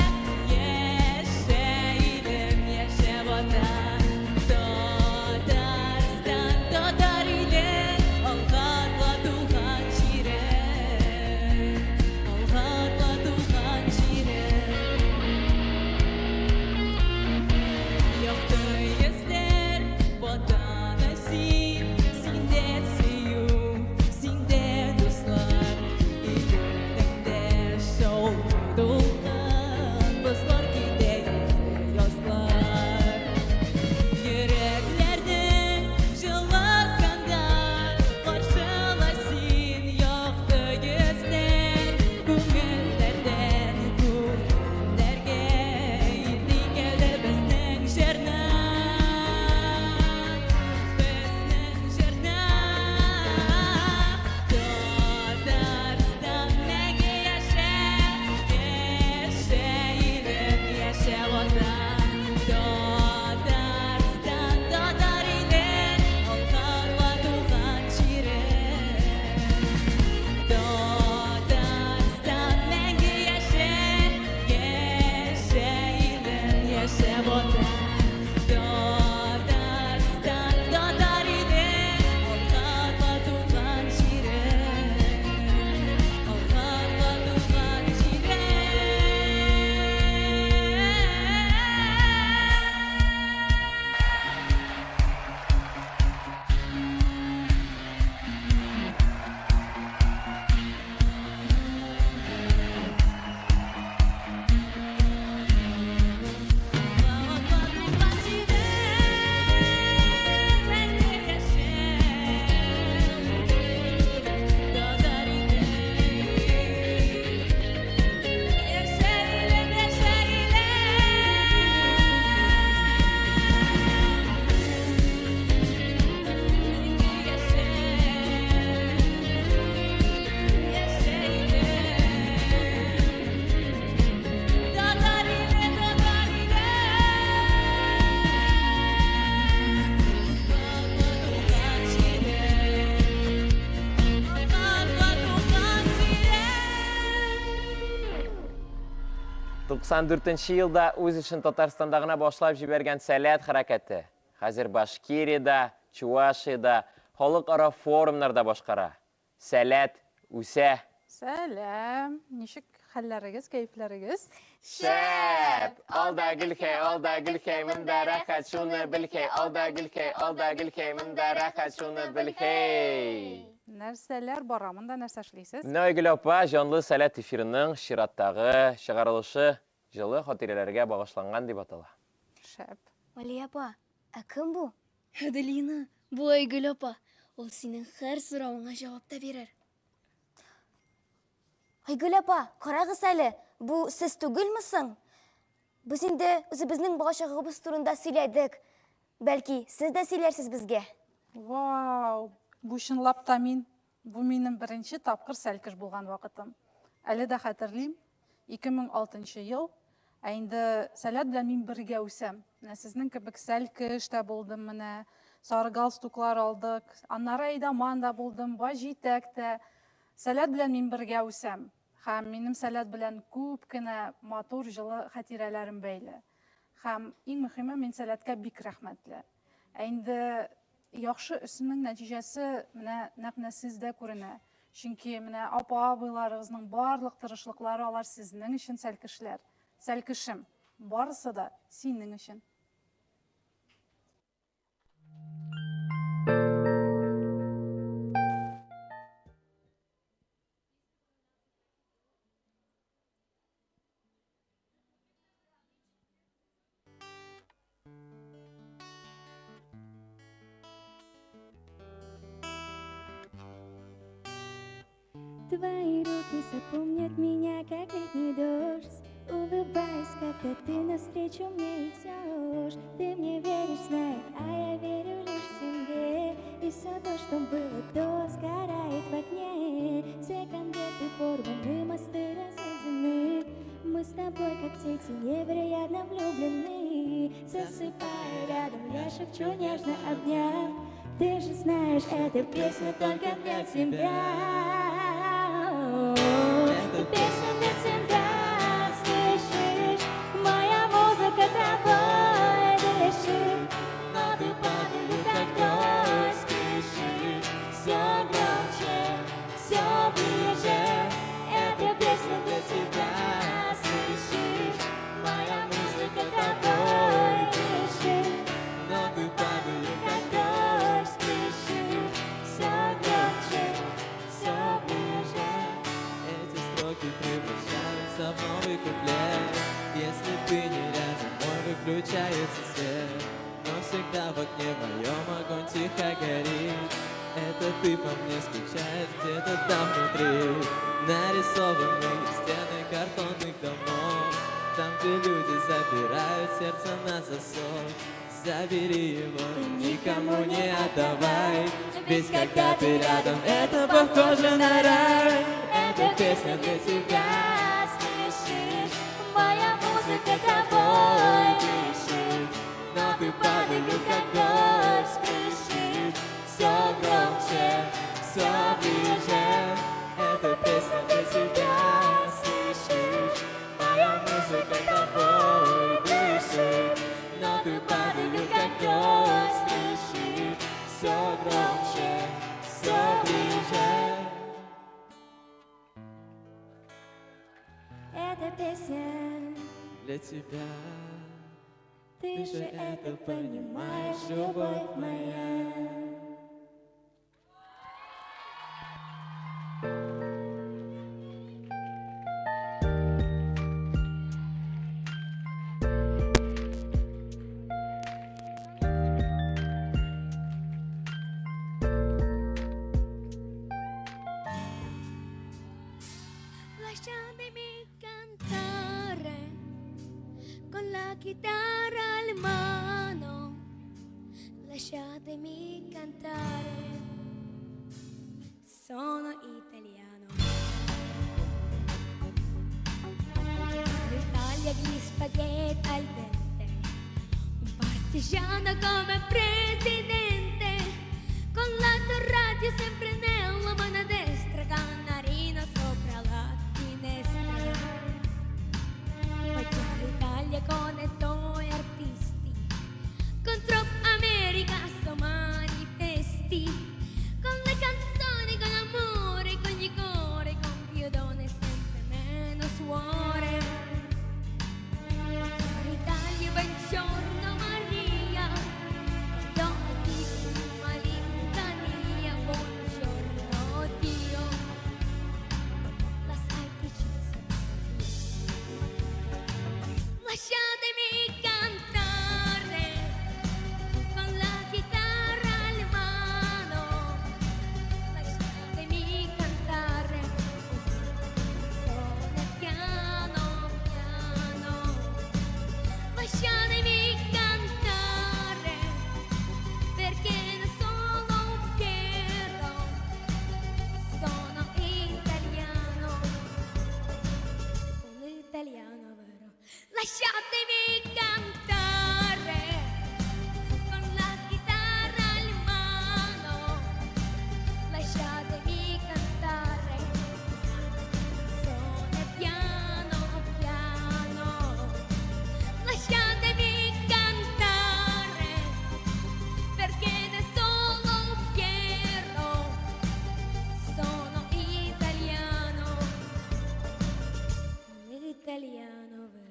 94 нче елда үз эшен Татарстанда гына башлап җибәргән Сәләт хәрәкәте хәзер Башкириядә, Чувашиядә, халыкара форумнарда башкара. Сәләт үсә. Сәлам! Ничек хәлләрегез, кәефләрегез? Шәп! Алда гөлхәй, алда гөлхәй, монда рәхәт, шуны белхәй, алда гөлхәй, алда гөлхәй, монда рәхәт, шуны белхәй. Нәрсәләр бара монда, нәрсә эшлисез? Менә Айгөл апа, җанлы Сәләт эфирының чираттагы чыгарылышы җылы хатирәләргә багышланган дип атала. Шәп. Алия апа, ә кем бу? Аделина, бу Айгөл апа. Ул синең һәр соравыңа җавап та бирер. Айгөл апа, карагыз әле, бу сез түгелме соң? Без инде үзебезнең балачагыбыз турында сөйләдек. Бәлки, сез дә сөйләрсез безгә? Вау! Бу чынлап та мин. Бу минем беренче тапкыр сәлкеш булган вакытым. Әле дә хәтерлим, 2006 нчы ел. Ә инде Сәләт белән мин бергә үсәм. Менә сезнең кебек сәлкеш тә булдым менә, сары галстуклар алдык. Аннары әйдаман да булдым, баҗитәк тә. Сәләт белән мин бергә үсәм. Һәм минем Сәләт белән күп кенә матур, җылы хатирәләрем бәйле. Һәм иң мөхиме, мин Сәләткә бик рәхмәтле. Ә инде яхшы эшнең нәтиҗәсе менә нәкъ менә сездә күренә. Чөнки менә апа-абыйларыгызның барлык тырышлыклары алар сезнең өчен сәлкешләр. Сәлкешем, барысы да синең өчен. Твои руки запомнят меня, как летний дождь. Улыбаясь, когда ты навстречу мне идешь. Ты мне веришь, знай, а я верю лишь тебе. И все то, что было до, сгорает в огне. Все конверты порваны, мосты разрезаны. Мы с тобой, как дети, невероятно влюблены. Засыпая рядом, я шепчу нежно обняв. Ты же знаешь, эта песня только для тебя. Эта песня для тебя, слышишь? Моя музыка тобой дышит. Ноты падают, как дождь с крыши. Все громче, все ближе. Эта песня для тебя, слышишь? Моя музыка тобой дышит. Ноты падают, как дождь с крыши. Все громче, все ближе. Эти строки превращаются в новый куплет. Если ты не рядом, мой выключается свет. Но всегда в окне моем огонь тихо горит. Это ты по мне скучаешь где-то там внутри. Нарисованные стены картонных домов. Там, где люди забирают сердце на засов. Забери его, никому не отдавай. Ведь когда ты рядом, это похоже на рай. Эта песня для тебя, слышишь? Моя музыка тобой дышит. Ноты падают, как дождь с крыши. Все громче, все ближе. Эта песня для тебя, слышишь? Моя музыка тобой дышит. Ноты падают, как дождь с крыши. Все громче, все ближе. Эта песня для тебя. Ты же это понимаешь, любовь моя. Lasciatemi cantare con la chitarra al mano. Lasciatemi cantare, sono italiano. L'Italia gli spaghetti al dente, un partigiano come presidente, con la radio sempre nella mano destra, canarino sopra la finestra. Lasciatemi cantare con la chitarra in mano. Lasciatemi cantare una canzone piano piano. Lasciatemi cantare perché non sono un piero, sono italiano, un italiano vero. Lasciatemi cantare con la chitarra in mano. Lasciatemi cantare una canzone piano piano. Lasciatemi cantare perché ne sono fiero, sono italiano, un italiano vero.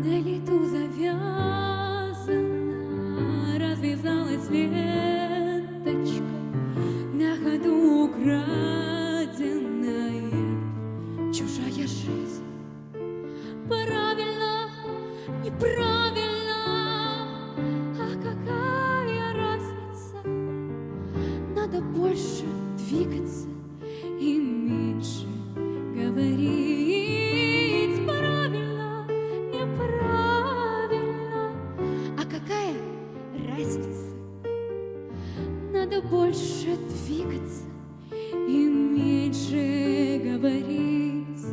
На лету завязана, развязалась ленточка, на ходу украденная чужая жизнь. Правильно, неправильно, а какая разница? Надо больше двигаться и меньше говорить. Правильно, неправильно, а какая разница? Надо больше двигаться и меньше говорить.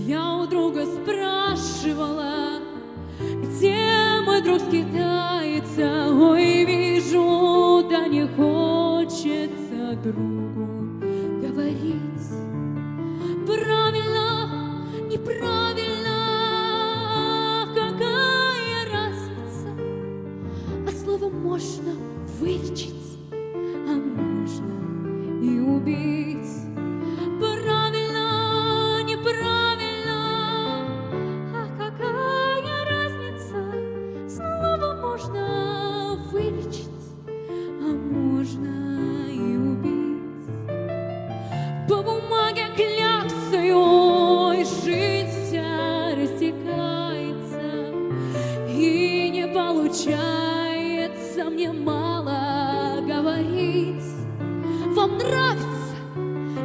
Я у друга спрашивала, где мой друг скитается. Ой, вижу, да не хочется другу говорить. Правильно, неправильно, какая разница? А слово можно вылечить, а можно и убить. Правильно, неправильно, а какая разница? Слово можно вылечить, а можно и убить. По бумаге кляксою жизнь вся растекается, и не получается мне мало говорить. Вам нравится,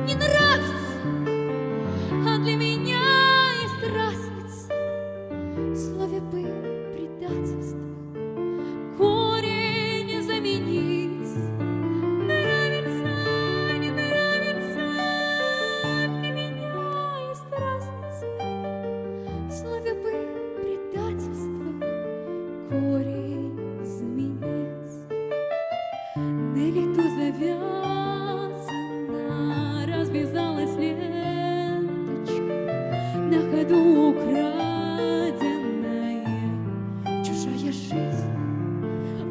не нравится, а для меня есть разница. В слове бы предательство корень заменить. Нравится, не нравится, для меня есть разница. В слове бы предательство корень заменить. На лету завязана, развязалась ленточка, на ходу украденная чужая жизнь.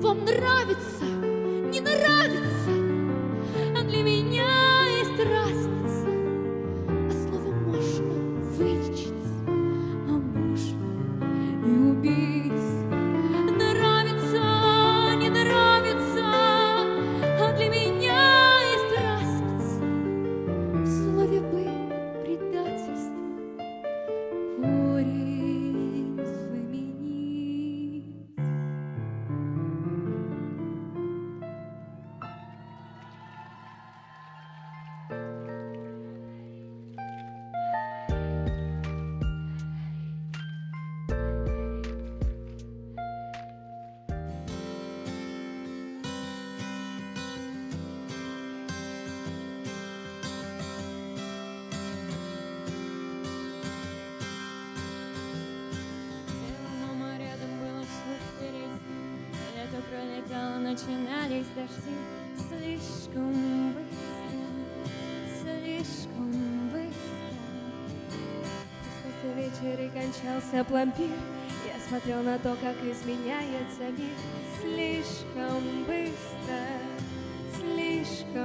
Вам нравится, не нравится, а для меня есть разница. А слово можно вылечить, а можно и убить. Нравится, не нравится, а для меня есть разница. В слове бы предательство корень заменить. Мама рядом было вслух впереди. Лето пролетало, начинались дожди. Слишком быстро, слишком быстро. Спускался вечер и кончался пломбир. Я смотрел на то, как изменяется мир. Слишком быстро, слишком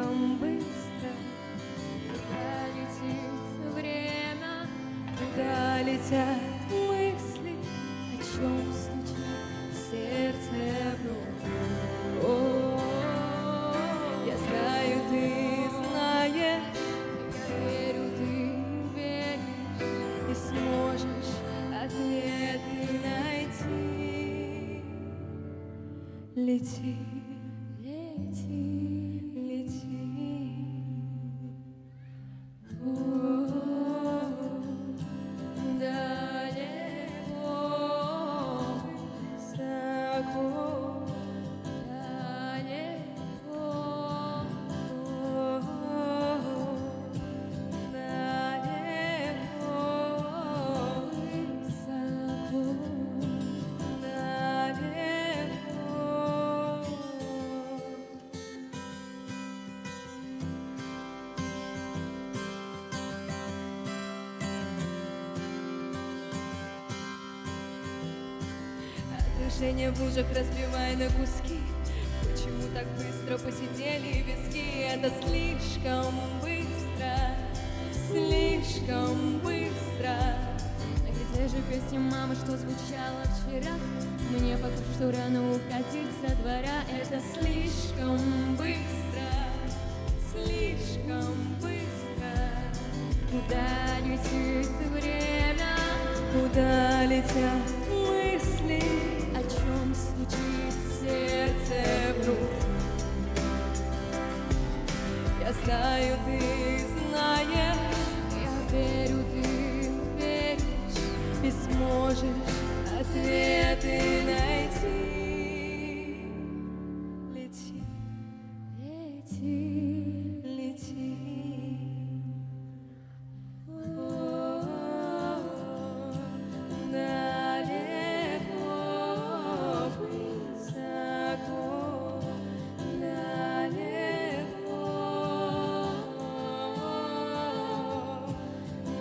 летят мысли, о чем стучит сердце вновь. О, я знаю, ты знаешь, я верю, ты веришь и сможешь ответы найти. Лети, лети, лети. О, далеко, высоко, далеко, далеко, высоко, далеко. Отражение в лужах разбивая на куски. Почему так быстро посидели виски? Это слишком быстро, слишком быстро. А где же песня мамы, что звучала вчера? Мне пока что рано уходить со двора. Это слишком быстро, слишком быстро. Куда летит время? Куда летят мысли? О чем стучит сердце вдруг? Я знаю, ты знаешь, я верю, ты веришь и сможешь ответы найти. Лети, лети, лети. О, далеко, высоко, далеко,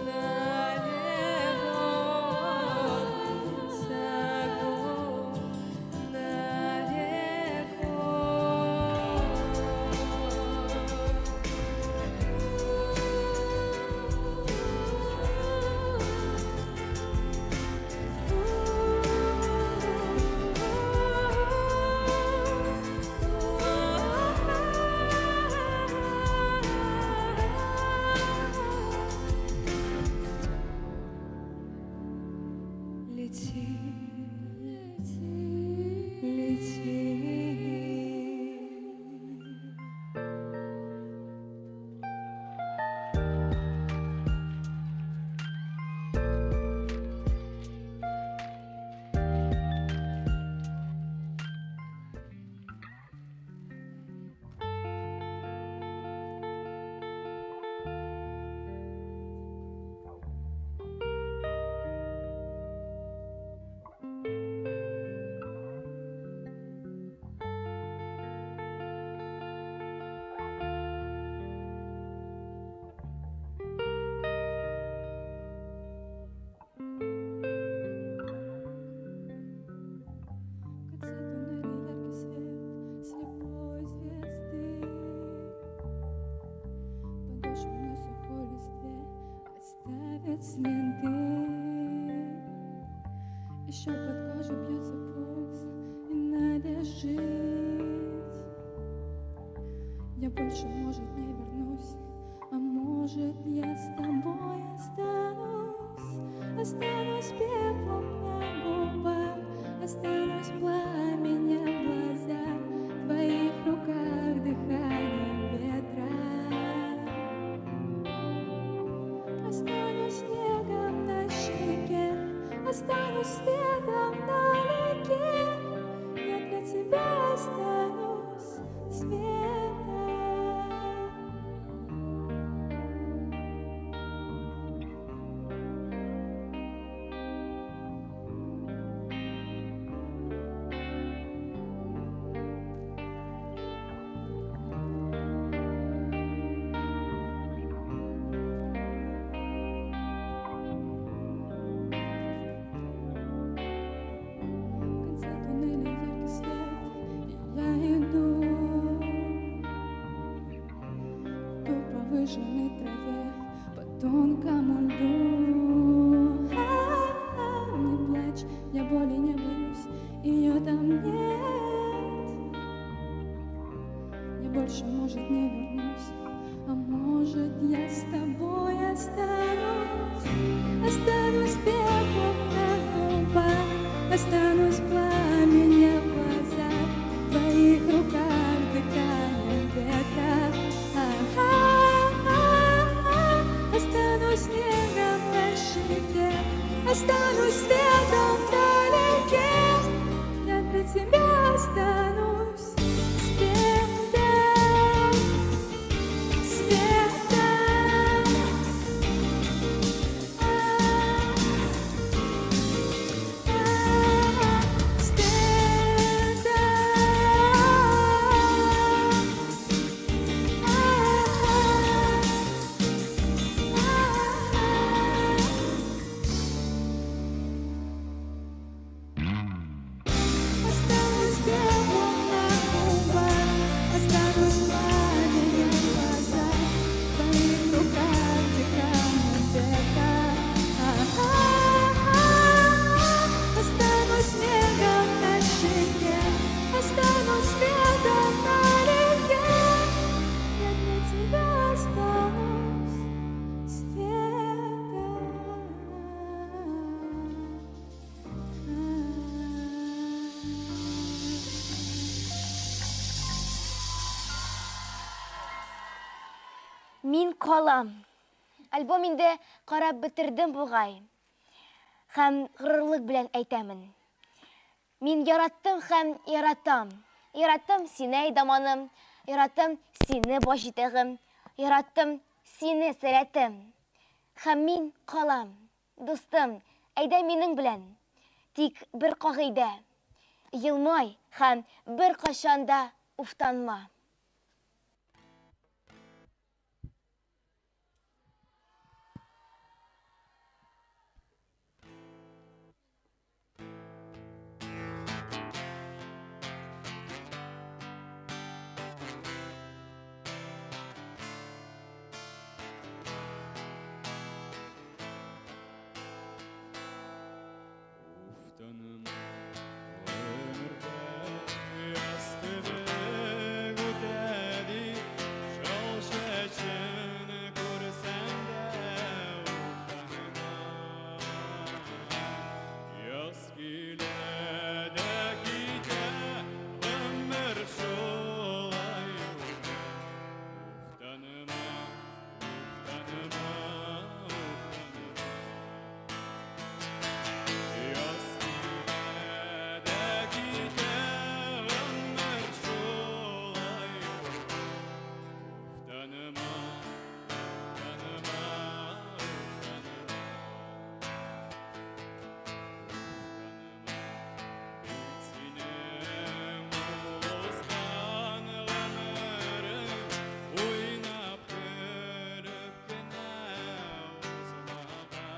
далеко, высоко, далеко. Лети, лети, лети. В конце туннеля яркий свет слепой звезды. Подошвы на сухой листве оставят следы. Еще под кожей бьется пульс, и надо жить. Я больше, может, не вернусь, а может, я с тобой останусь. Останусь пеплом на губах, останусь пламенем в глазах, в твоих руках дыханием ветра. Останусь снегом на щеке, останусь светом вдалеке. Я для тебя останусь светом. В конце туннеля яркий свет, и я иду. Иду по выжженной траве, по тонкому льду. Я боли не боюсь, ее там нет. Я больше, может, не вернусь, а может, я с тобой останусь. Останусь пеплом на губах, останусь пламенем в глазах, в твоих руках дыханием ветра. А-а-а-а. Останусь снегом на щеке, останусь светом вдалеке. Я для тебя останусь светом, светом. Останусь пеплом на губах, останусь пламенем в глазах, в твоих руках дыханием ветра. А-а-а-а. Останусь снегом на щеке, останусь светом налегке. Я для тебя останусь светом. Мин калам. Альбом инде карап бетердем бугай. Һәм горурлык белән әйтәмен. Мин яраттым һәм яратам. Яраттым сине, әйдаманым, яраттым сине, баш җитәгем, яраттым сине, сәләтем. Һәм мин калам. Дустым, әйдә минең белән. Тик бер кагыйдә. Елмай һәм беркайчан да уфтанма. Уфтаным гомердә яз кебек үтә дип, чал чәчен күрсәң дә уфтанма. Яз килә дә китә, гомер шулай үтә. Уфтанма, уфтанма, уфтанма. Яз килә дә китә, гомер шулай үтә. Уфтанма, уфтанма, уфтанма. Уфтанма, бит синең узган гомерең уйнап көлеп кенә узмаган.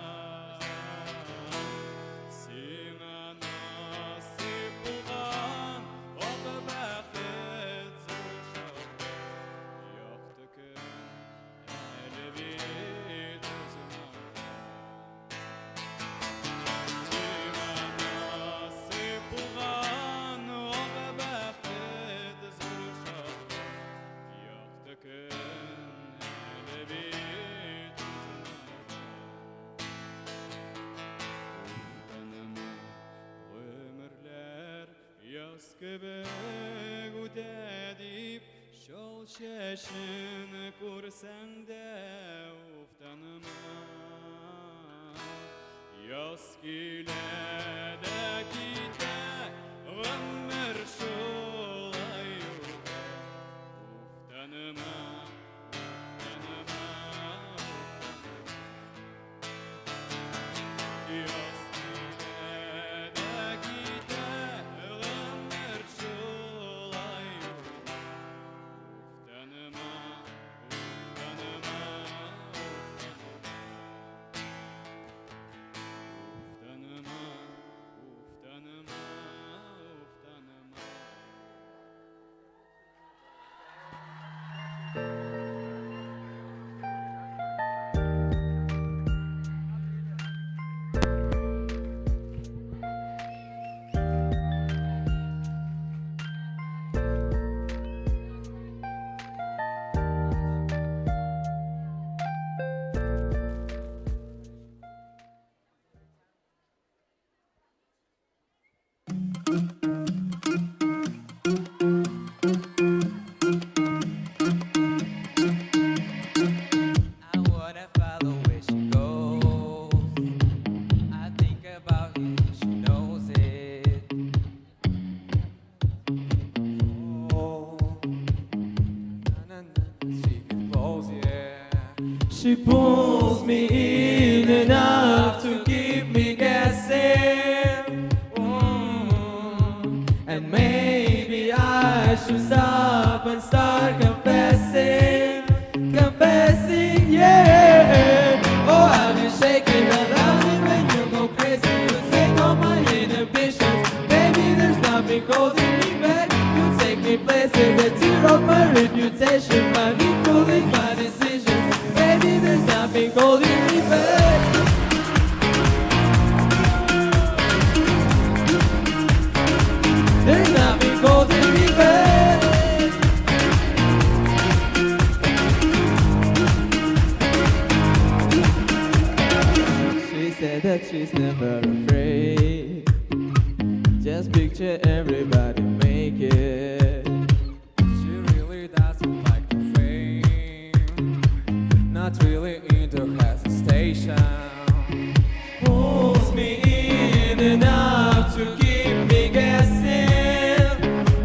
Сиңа насыйп булган ак бәхет зур шатлык. Якты көн әле бит узмаган. Сиңа насыйп булган ак бәхет зур шатлык. Якты көн әле бит узмаган. Уфтанма, гомерләр яз кебек үтә дип, чал чәчен күрсәң дә уфтанма. Яз килә дә китә, гомер шулай үтә. Уфтанма, уфтанма, уфтанма. Яз килә дә китә, гомер шулай үтә. Уфтанма, уфтанма, уфтанма. Уфтанма, уфтанма, уфтанма. She pulls me in enough to keep me guessing. And maybe I should stop and start confessing, confessing, yeah. Oh, I've been shaking, I love it when you go crazy. You take all my inhibitions. Baby, there's nothing holding me back. You take me places that tear up my reputation, manipulate my decisions. Baby, there's nothing holding me back. There's nothing holding me back. She said that she's never afraid. Just picture everybody make it. She really doesn't like the fame. Not really into hesitation. Pulls me in enough to keep me guessing.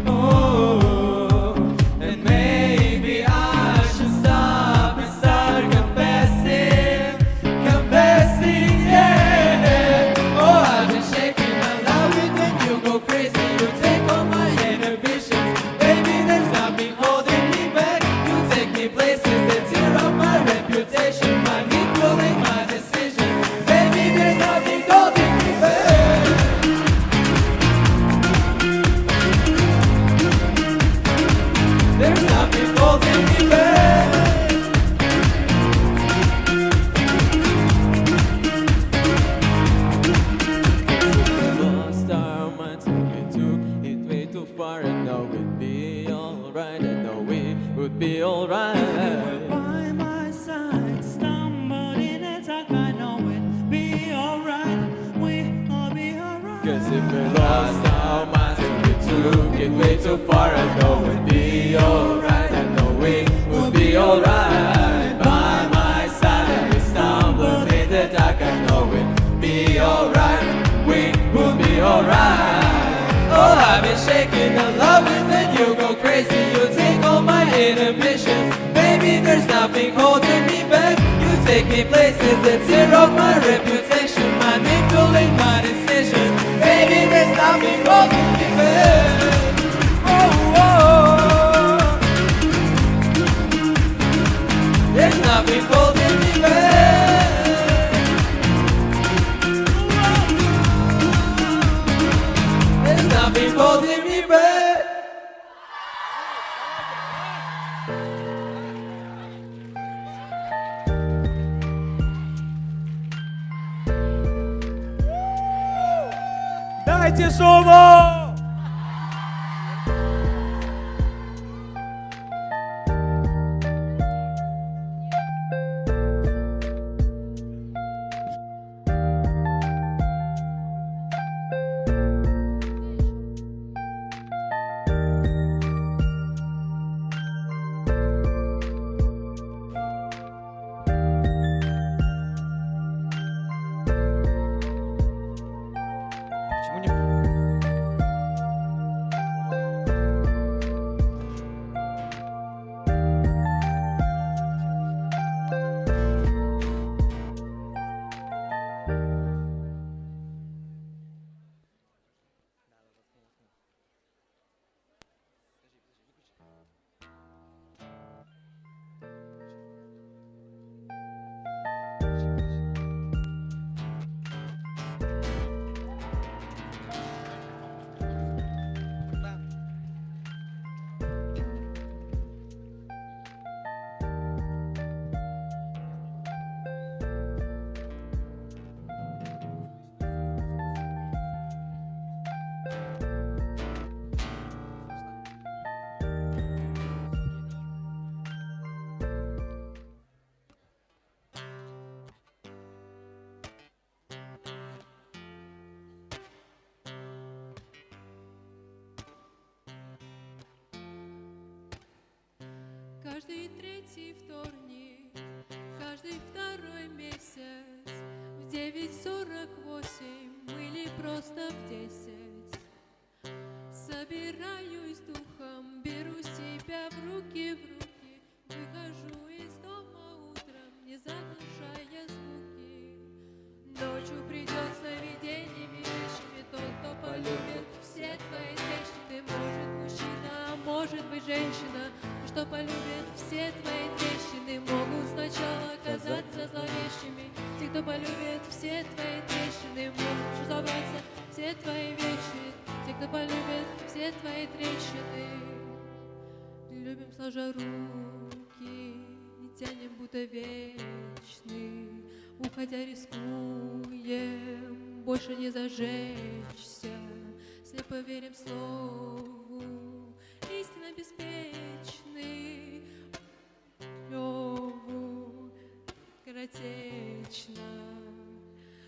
Oh, and maybe I should stop and start confessing, confessing, yeah. Oh, I've been shaking, I love it when you go crazy. You take all my inhibitions, baby. There's nothing holding me back. You take me places that tear up my reputation, manipulate my decisions, baby. There's nothing holding me back. There's nothing holding me back. Lost our minds and we took it way too far. I know we'd be alright. I know we would be alright. By my side, stumbled in the dark, I know it'd be alright. We'll be alright. Cause if we lost our minds and we took it way too far, I know we'd be alright. I know we would be alright. By my side, and we stumbled in the dark, I know we'd be alright. We would be alright. Oh, I've been shaking, I love it when you go crazy. You take all my inhibitions, baby. There's nothing holding me back. You take me places that tear up my reputation, manipulate my decisions, baby. There's nothing holding me back. Oh, oh. There's nothing holding me back. There's nothing holding me back. Дайте шуму! Почему не... Каждый третий вторник, каждый второй месяц в 9:48 или просто в 10 собираюсь духом, беру себя в руки, выхожу из дома утром, не за кто полюбит все твои трещины, могут сначала казаться зловещими. Те, кто полюбит все твои трещины, могут разобраться все твои вещи. Те, кто полюбит все твои трещины. Любим сложа руки и тянем, будто вечны. Уходя рискуем больше не зажечься. Слепо верим слову, истинно беспечны. Леву коротечно.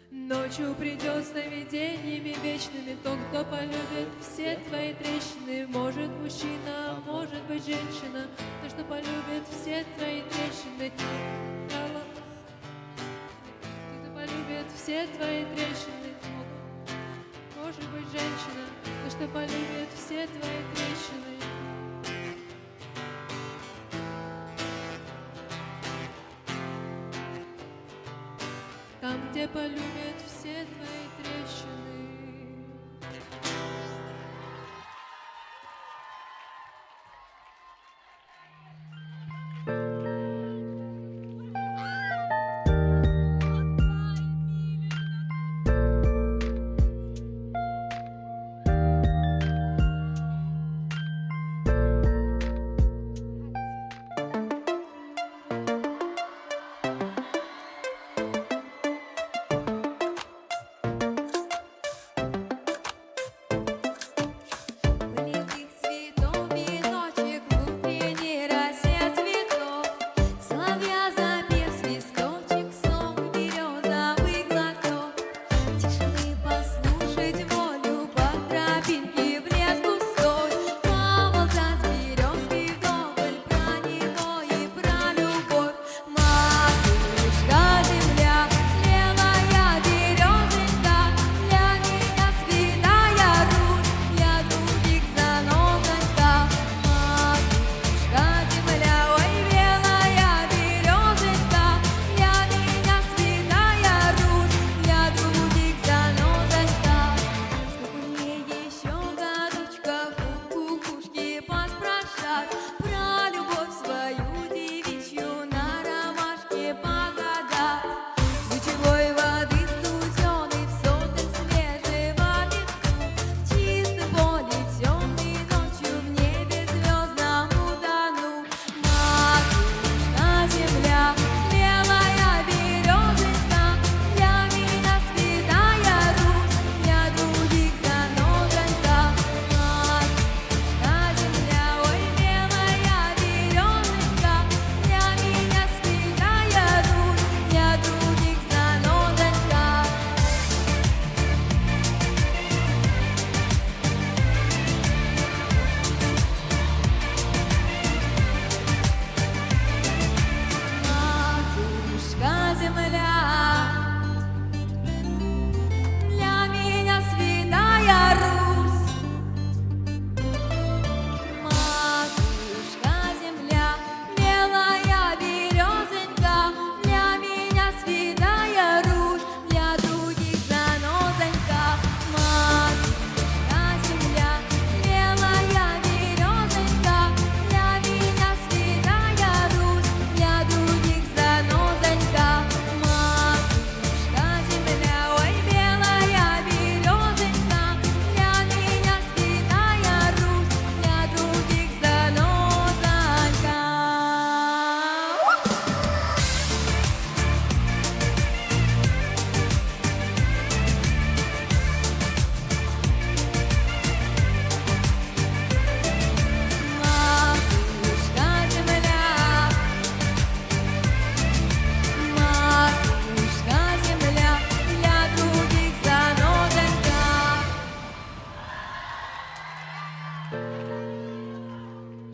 Ночью придет сновидениями вечными тот, кто полюбит все твои трещины. Может мужчина, может быть женщина, тот, что полюбит все твои трещины. Те, кто полюбит все твои трещины. Может быть женщина, тот, что полюбит все твои трещины. Там, где полюбят все твои трещины.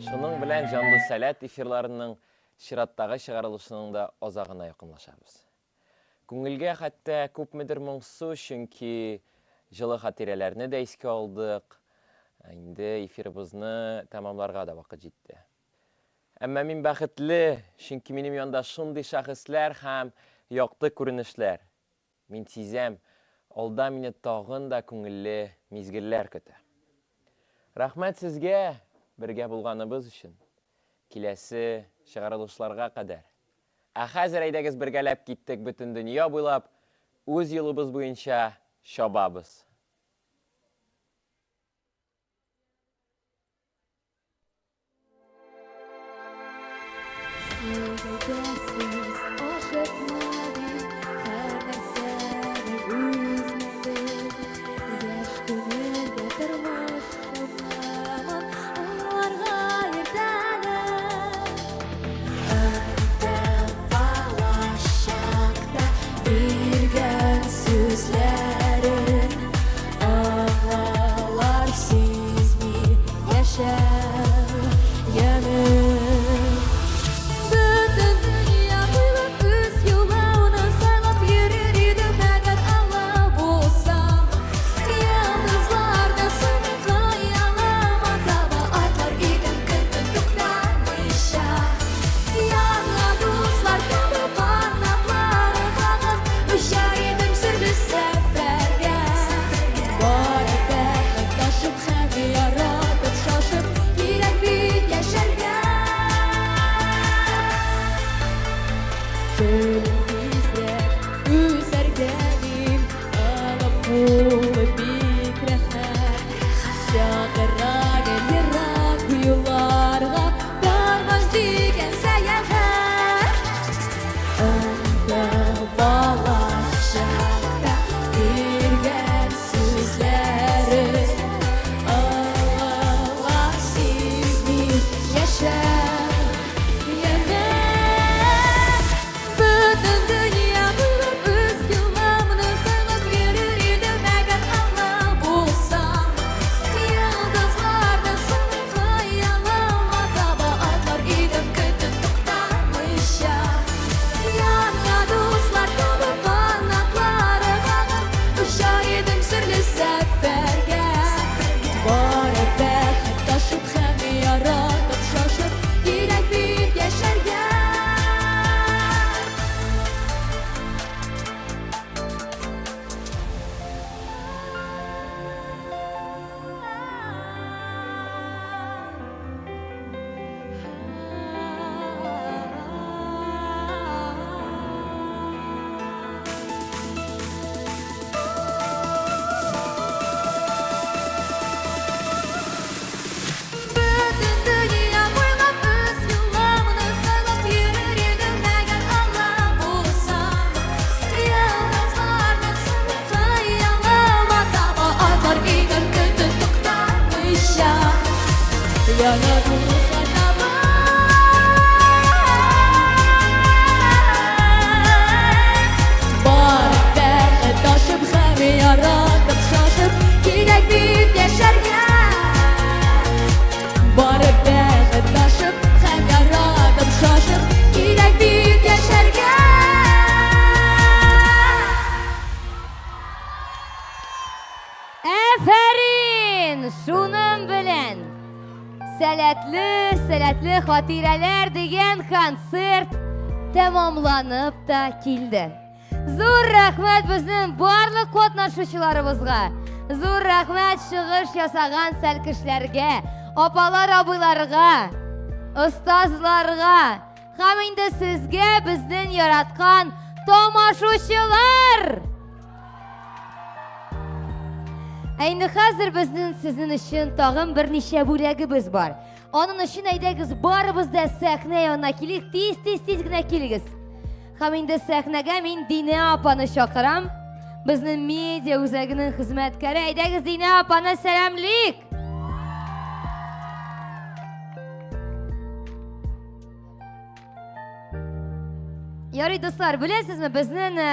Шуның белән Җанлы сәләт эфирларының чираттагы чыгарылышының да азагына якынлашабыз. Күңелгә хәтта күпмедер моңсу, чөнки җылы хатирәләрне дә искә алдык. Инде эфирыбызны тәмамларга да вакыт җитте. Әмма мин бәхетле, чөнки минем янда шундый шәхесләр һәм якты күренешләр. Мин сизәм, алда мине тагын да күңелле мизгелләр көтә. Рәхмәт сезгә, бергә булганыбыз өчен. Киләсе чыгарылышларга кадәр. Ә хәзер әйдәгез бергәләп киттек бөтен дөнья буйлап, үз юлыбыз буенча чабабыз. Сез әйтәсез, ашыкма дип, һәр нәрсәнең үз мәле. Яшь күңелгә тормыш шаукымын аңларга иртәле. Анда балачакта биргән сүзләрен Аңлалар сизми яшәү ямен. Бөтен дөнья буйлап үз юлымны сайлап йөрер идем, әгәр ала булсам. Йолдызларны сынып хыялыма таба атлар идем көнне туктамыйча. Яңа дуслар табып канатлары кагып очар идем серле сәфәргә. Бары бәхет ташып һәм яратып шашып кирәк бит яшәргә. Көн тизрәк үсәргә дим, алып кулы бик рәхәт. Чакыра гел ерак юлларга, тормыш дигән сәяхәт. Анда балачакта биргән сүзләрен Аңлала сизми яшәү яме. Бөтен дөнья буйлап үз юлымны сайлап йөрер идем, әгәр ала булсам. Йолдызларны сынып хыялыма таба атлар идем көтеп туктамыйча. Яңа дуслар табып канатлары кагып очар идем серле сәфәргә. Бары бәхет ташып һәм яратып шашып кирәк бит яшәргә. Бөтен дөнья буйлап үз юлымны сайлап йөрер идем, әгәр ала булсам. Йолдызларны сынып хыялыма таба атлар идем көтеп туктамыйча. Яңа дуслар табып, Бары бәхет ташып һәм яратып шашып кирәк бит яшәргә. Бары бәхет ташып һәм яратып шашып кирәк бит яшәргә. Әфәрин! Шуның белән Сәләтле, сәләтле хатирәләр дигән концерт тәмамланып та килде. Зур рәхмәт безнең барлык катнашучыларыбызга. Зур рәхмәт чыгыш ясаган сәлкешләргә, апалар, абыйларга, остазларга һәм инде сезгә безнең яраткан тамашучылар! Ә инде хәзер безнең сезнең өчен тагын берничә бүләгебез бар. Аның өчен әйдәгез барыбыз да сәхнә янына килик, тиз-тиз тиз генә килегез. Һәм инде сәхнәгә мин Динә апаны чакырам. Безнең медиа үзәгенең хезмәткәре. Әйдәгез Динә апаны сәламлик. Ярый, дуслар, беләсезме, безнең э,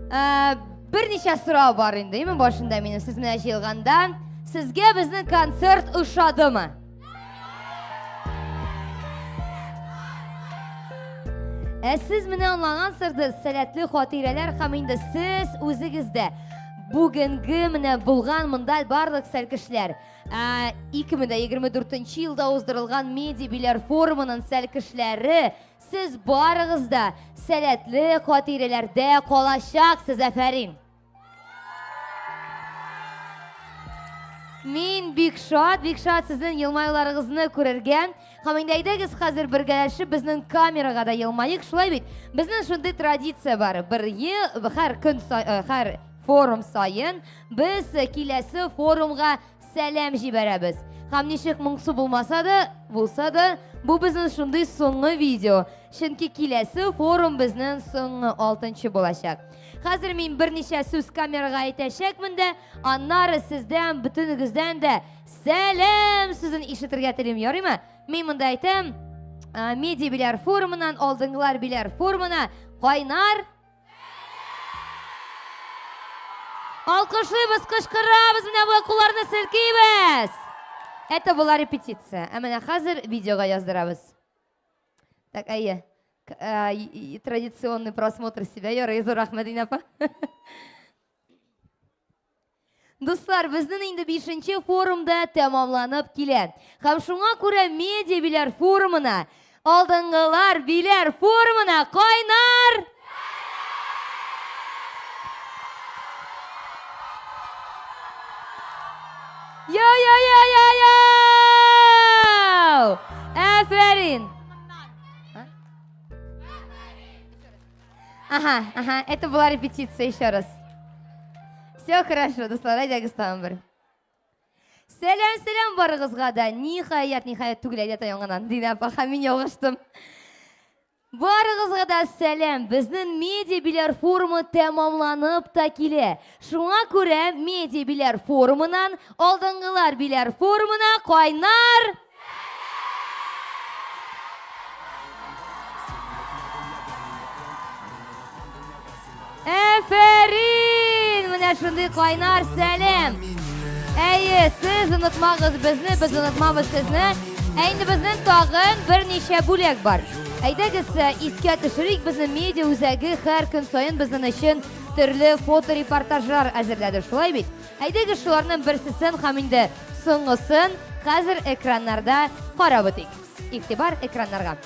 э, берничә сорау бар инде, име башында минем сез менә җыелганда. Сезгә безнең концерт ошадымы? Ә сез менә аңлагансыздыр, сәләтле хатирәләр һәм инде сез үзегез дә бүгенге менә булган монда барлык сәлкешләр. 2024 елда уздырылган медиа биләр форумының сәлкешләре сез барыгыз да сәләтле хатирәләрдә калачаксыз, афәрин! Мин бик шат, бик шат сезнең елмаюларыгызны күрергә. Һәм инде әйдәгез хәзер бергәләшеп безнең камерага да елмаек, шулай бит? Безнең шундый традиция бар. Бер ел, һәр көн, э, һәр форум саен без киләсе форумга сәлам җибәрәбез. Һәм ничек моңсу булмаса да, булса да, бу безнең шундый соңгы видео. Чөнки киләсе форум безнең соңгы алтынчы булачак. Хәзер мин берничә сүз камерага әйтәчәкмен дә, аннары сездән, бөтенегездән дә сәлам сүзен ишетергә телим, ярыймы? Мин монда әйтәм, медиа биләр форумыннан алдынгылар биләр форумына кайнар Алкышлыйбыз, кычкырабыз, менә болай кулларны селкибез. Это была репетиция. Ә менә хәзер видеога яздырабыз. Так, әйе. Традиционный просмотр себя, ярый, зур рәхмәт, Динә апа. Дуслар, безнең инде бишенче форум да тәмамланып килә. Һәм шуңа күрә медиа биләр форумына, алдынгылар биләр форумына кайнар Йо-йо-йо-йо-йо! Афәрин! Ага, ага, это была репетиция еще раз. Все хорошо, дуслар, әйдәгез тагын бер. Сәлам, сәлам барыгызга да. Ниһаять, ниһаять түгел, әйдә яңадан. Динә апа, һәм мин ялгыштым. Барыгызга да сәлам. Безнең медиа биләр форумы тәмамланып та килә. Шуңа күрә медиа биләр форумыннан алдынгылар биләр форумына кайнар Әфәрин! Менә шундый кайнар сәлам. Әйе, сез онытмагыз безне, без онытмабыз сезне. Ә инде безнең тагын берничә бүләк бар. Әйдәгез, э, искә төшерик, безнең медиа үзәге һәр көн саен безнең өчен төрле фоторепортажлар әзерләде, шулай бит? Әйдәгез шуларның берсесен һәм инде соңгысын хәзер экраннарда карап үтик. Игътибар экраннарга.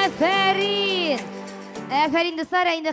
Әфәрин! Әфәрин, дуслар, ә инде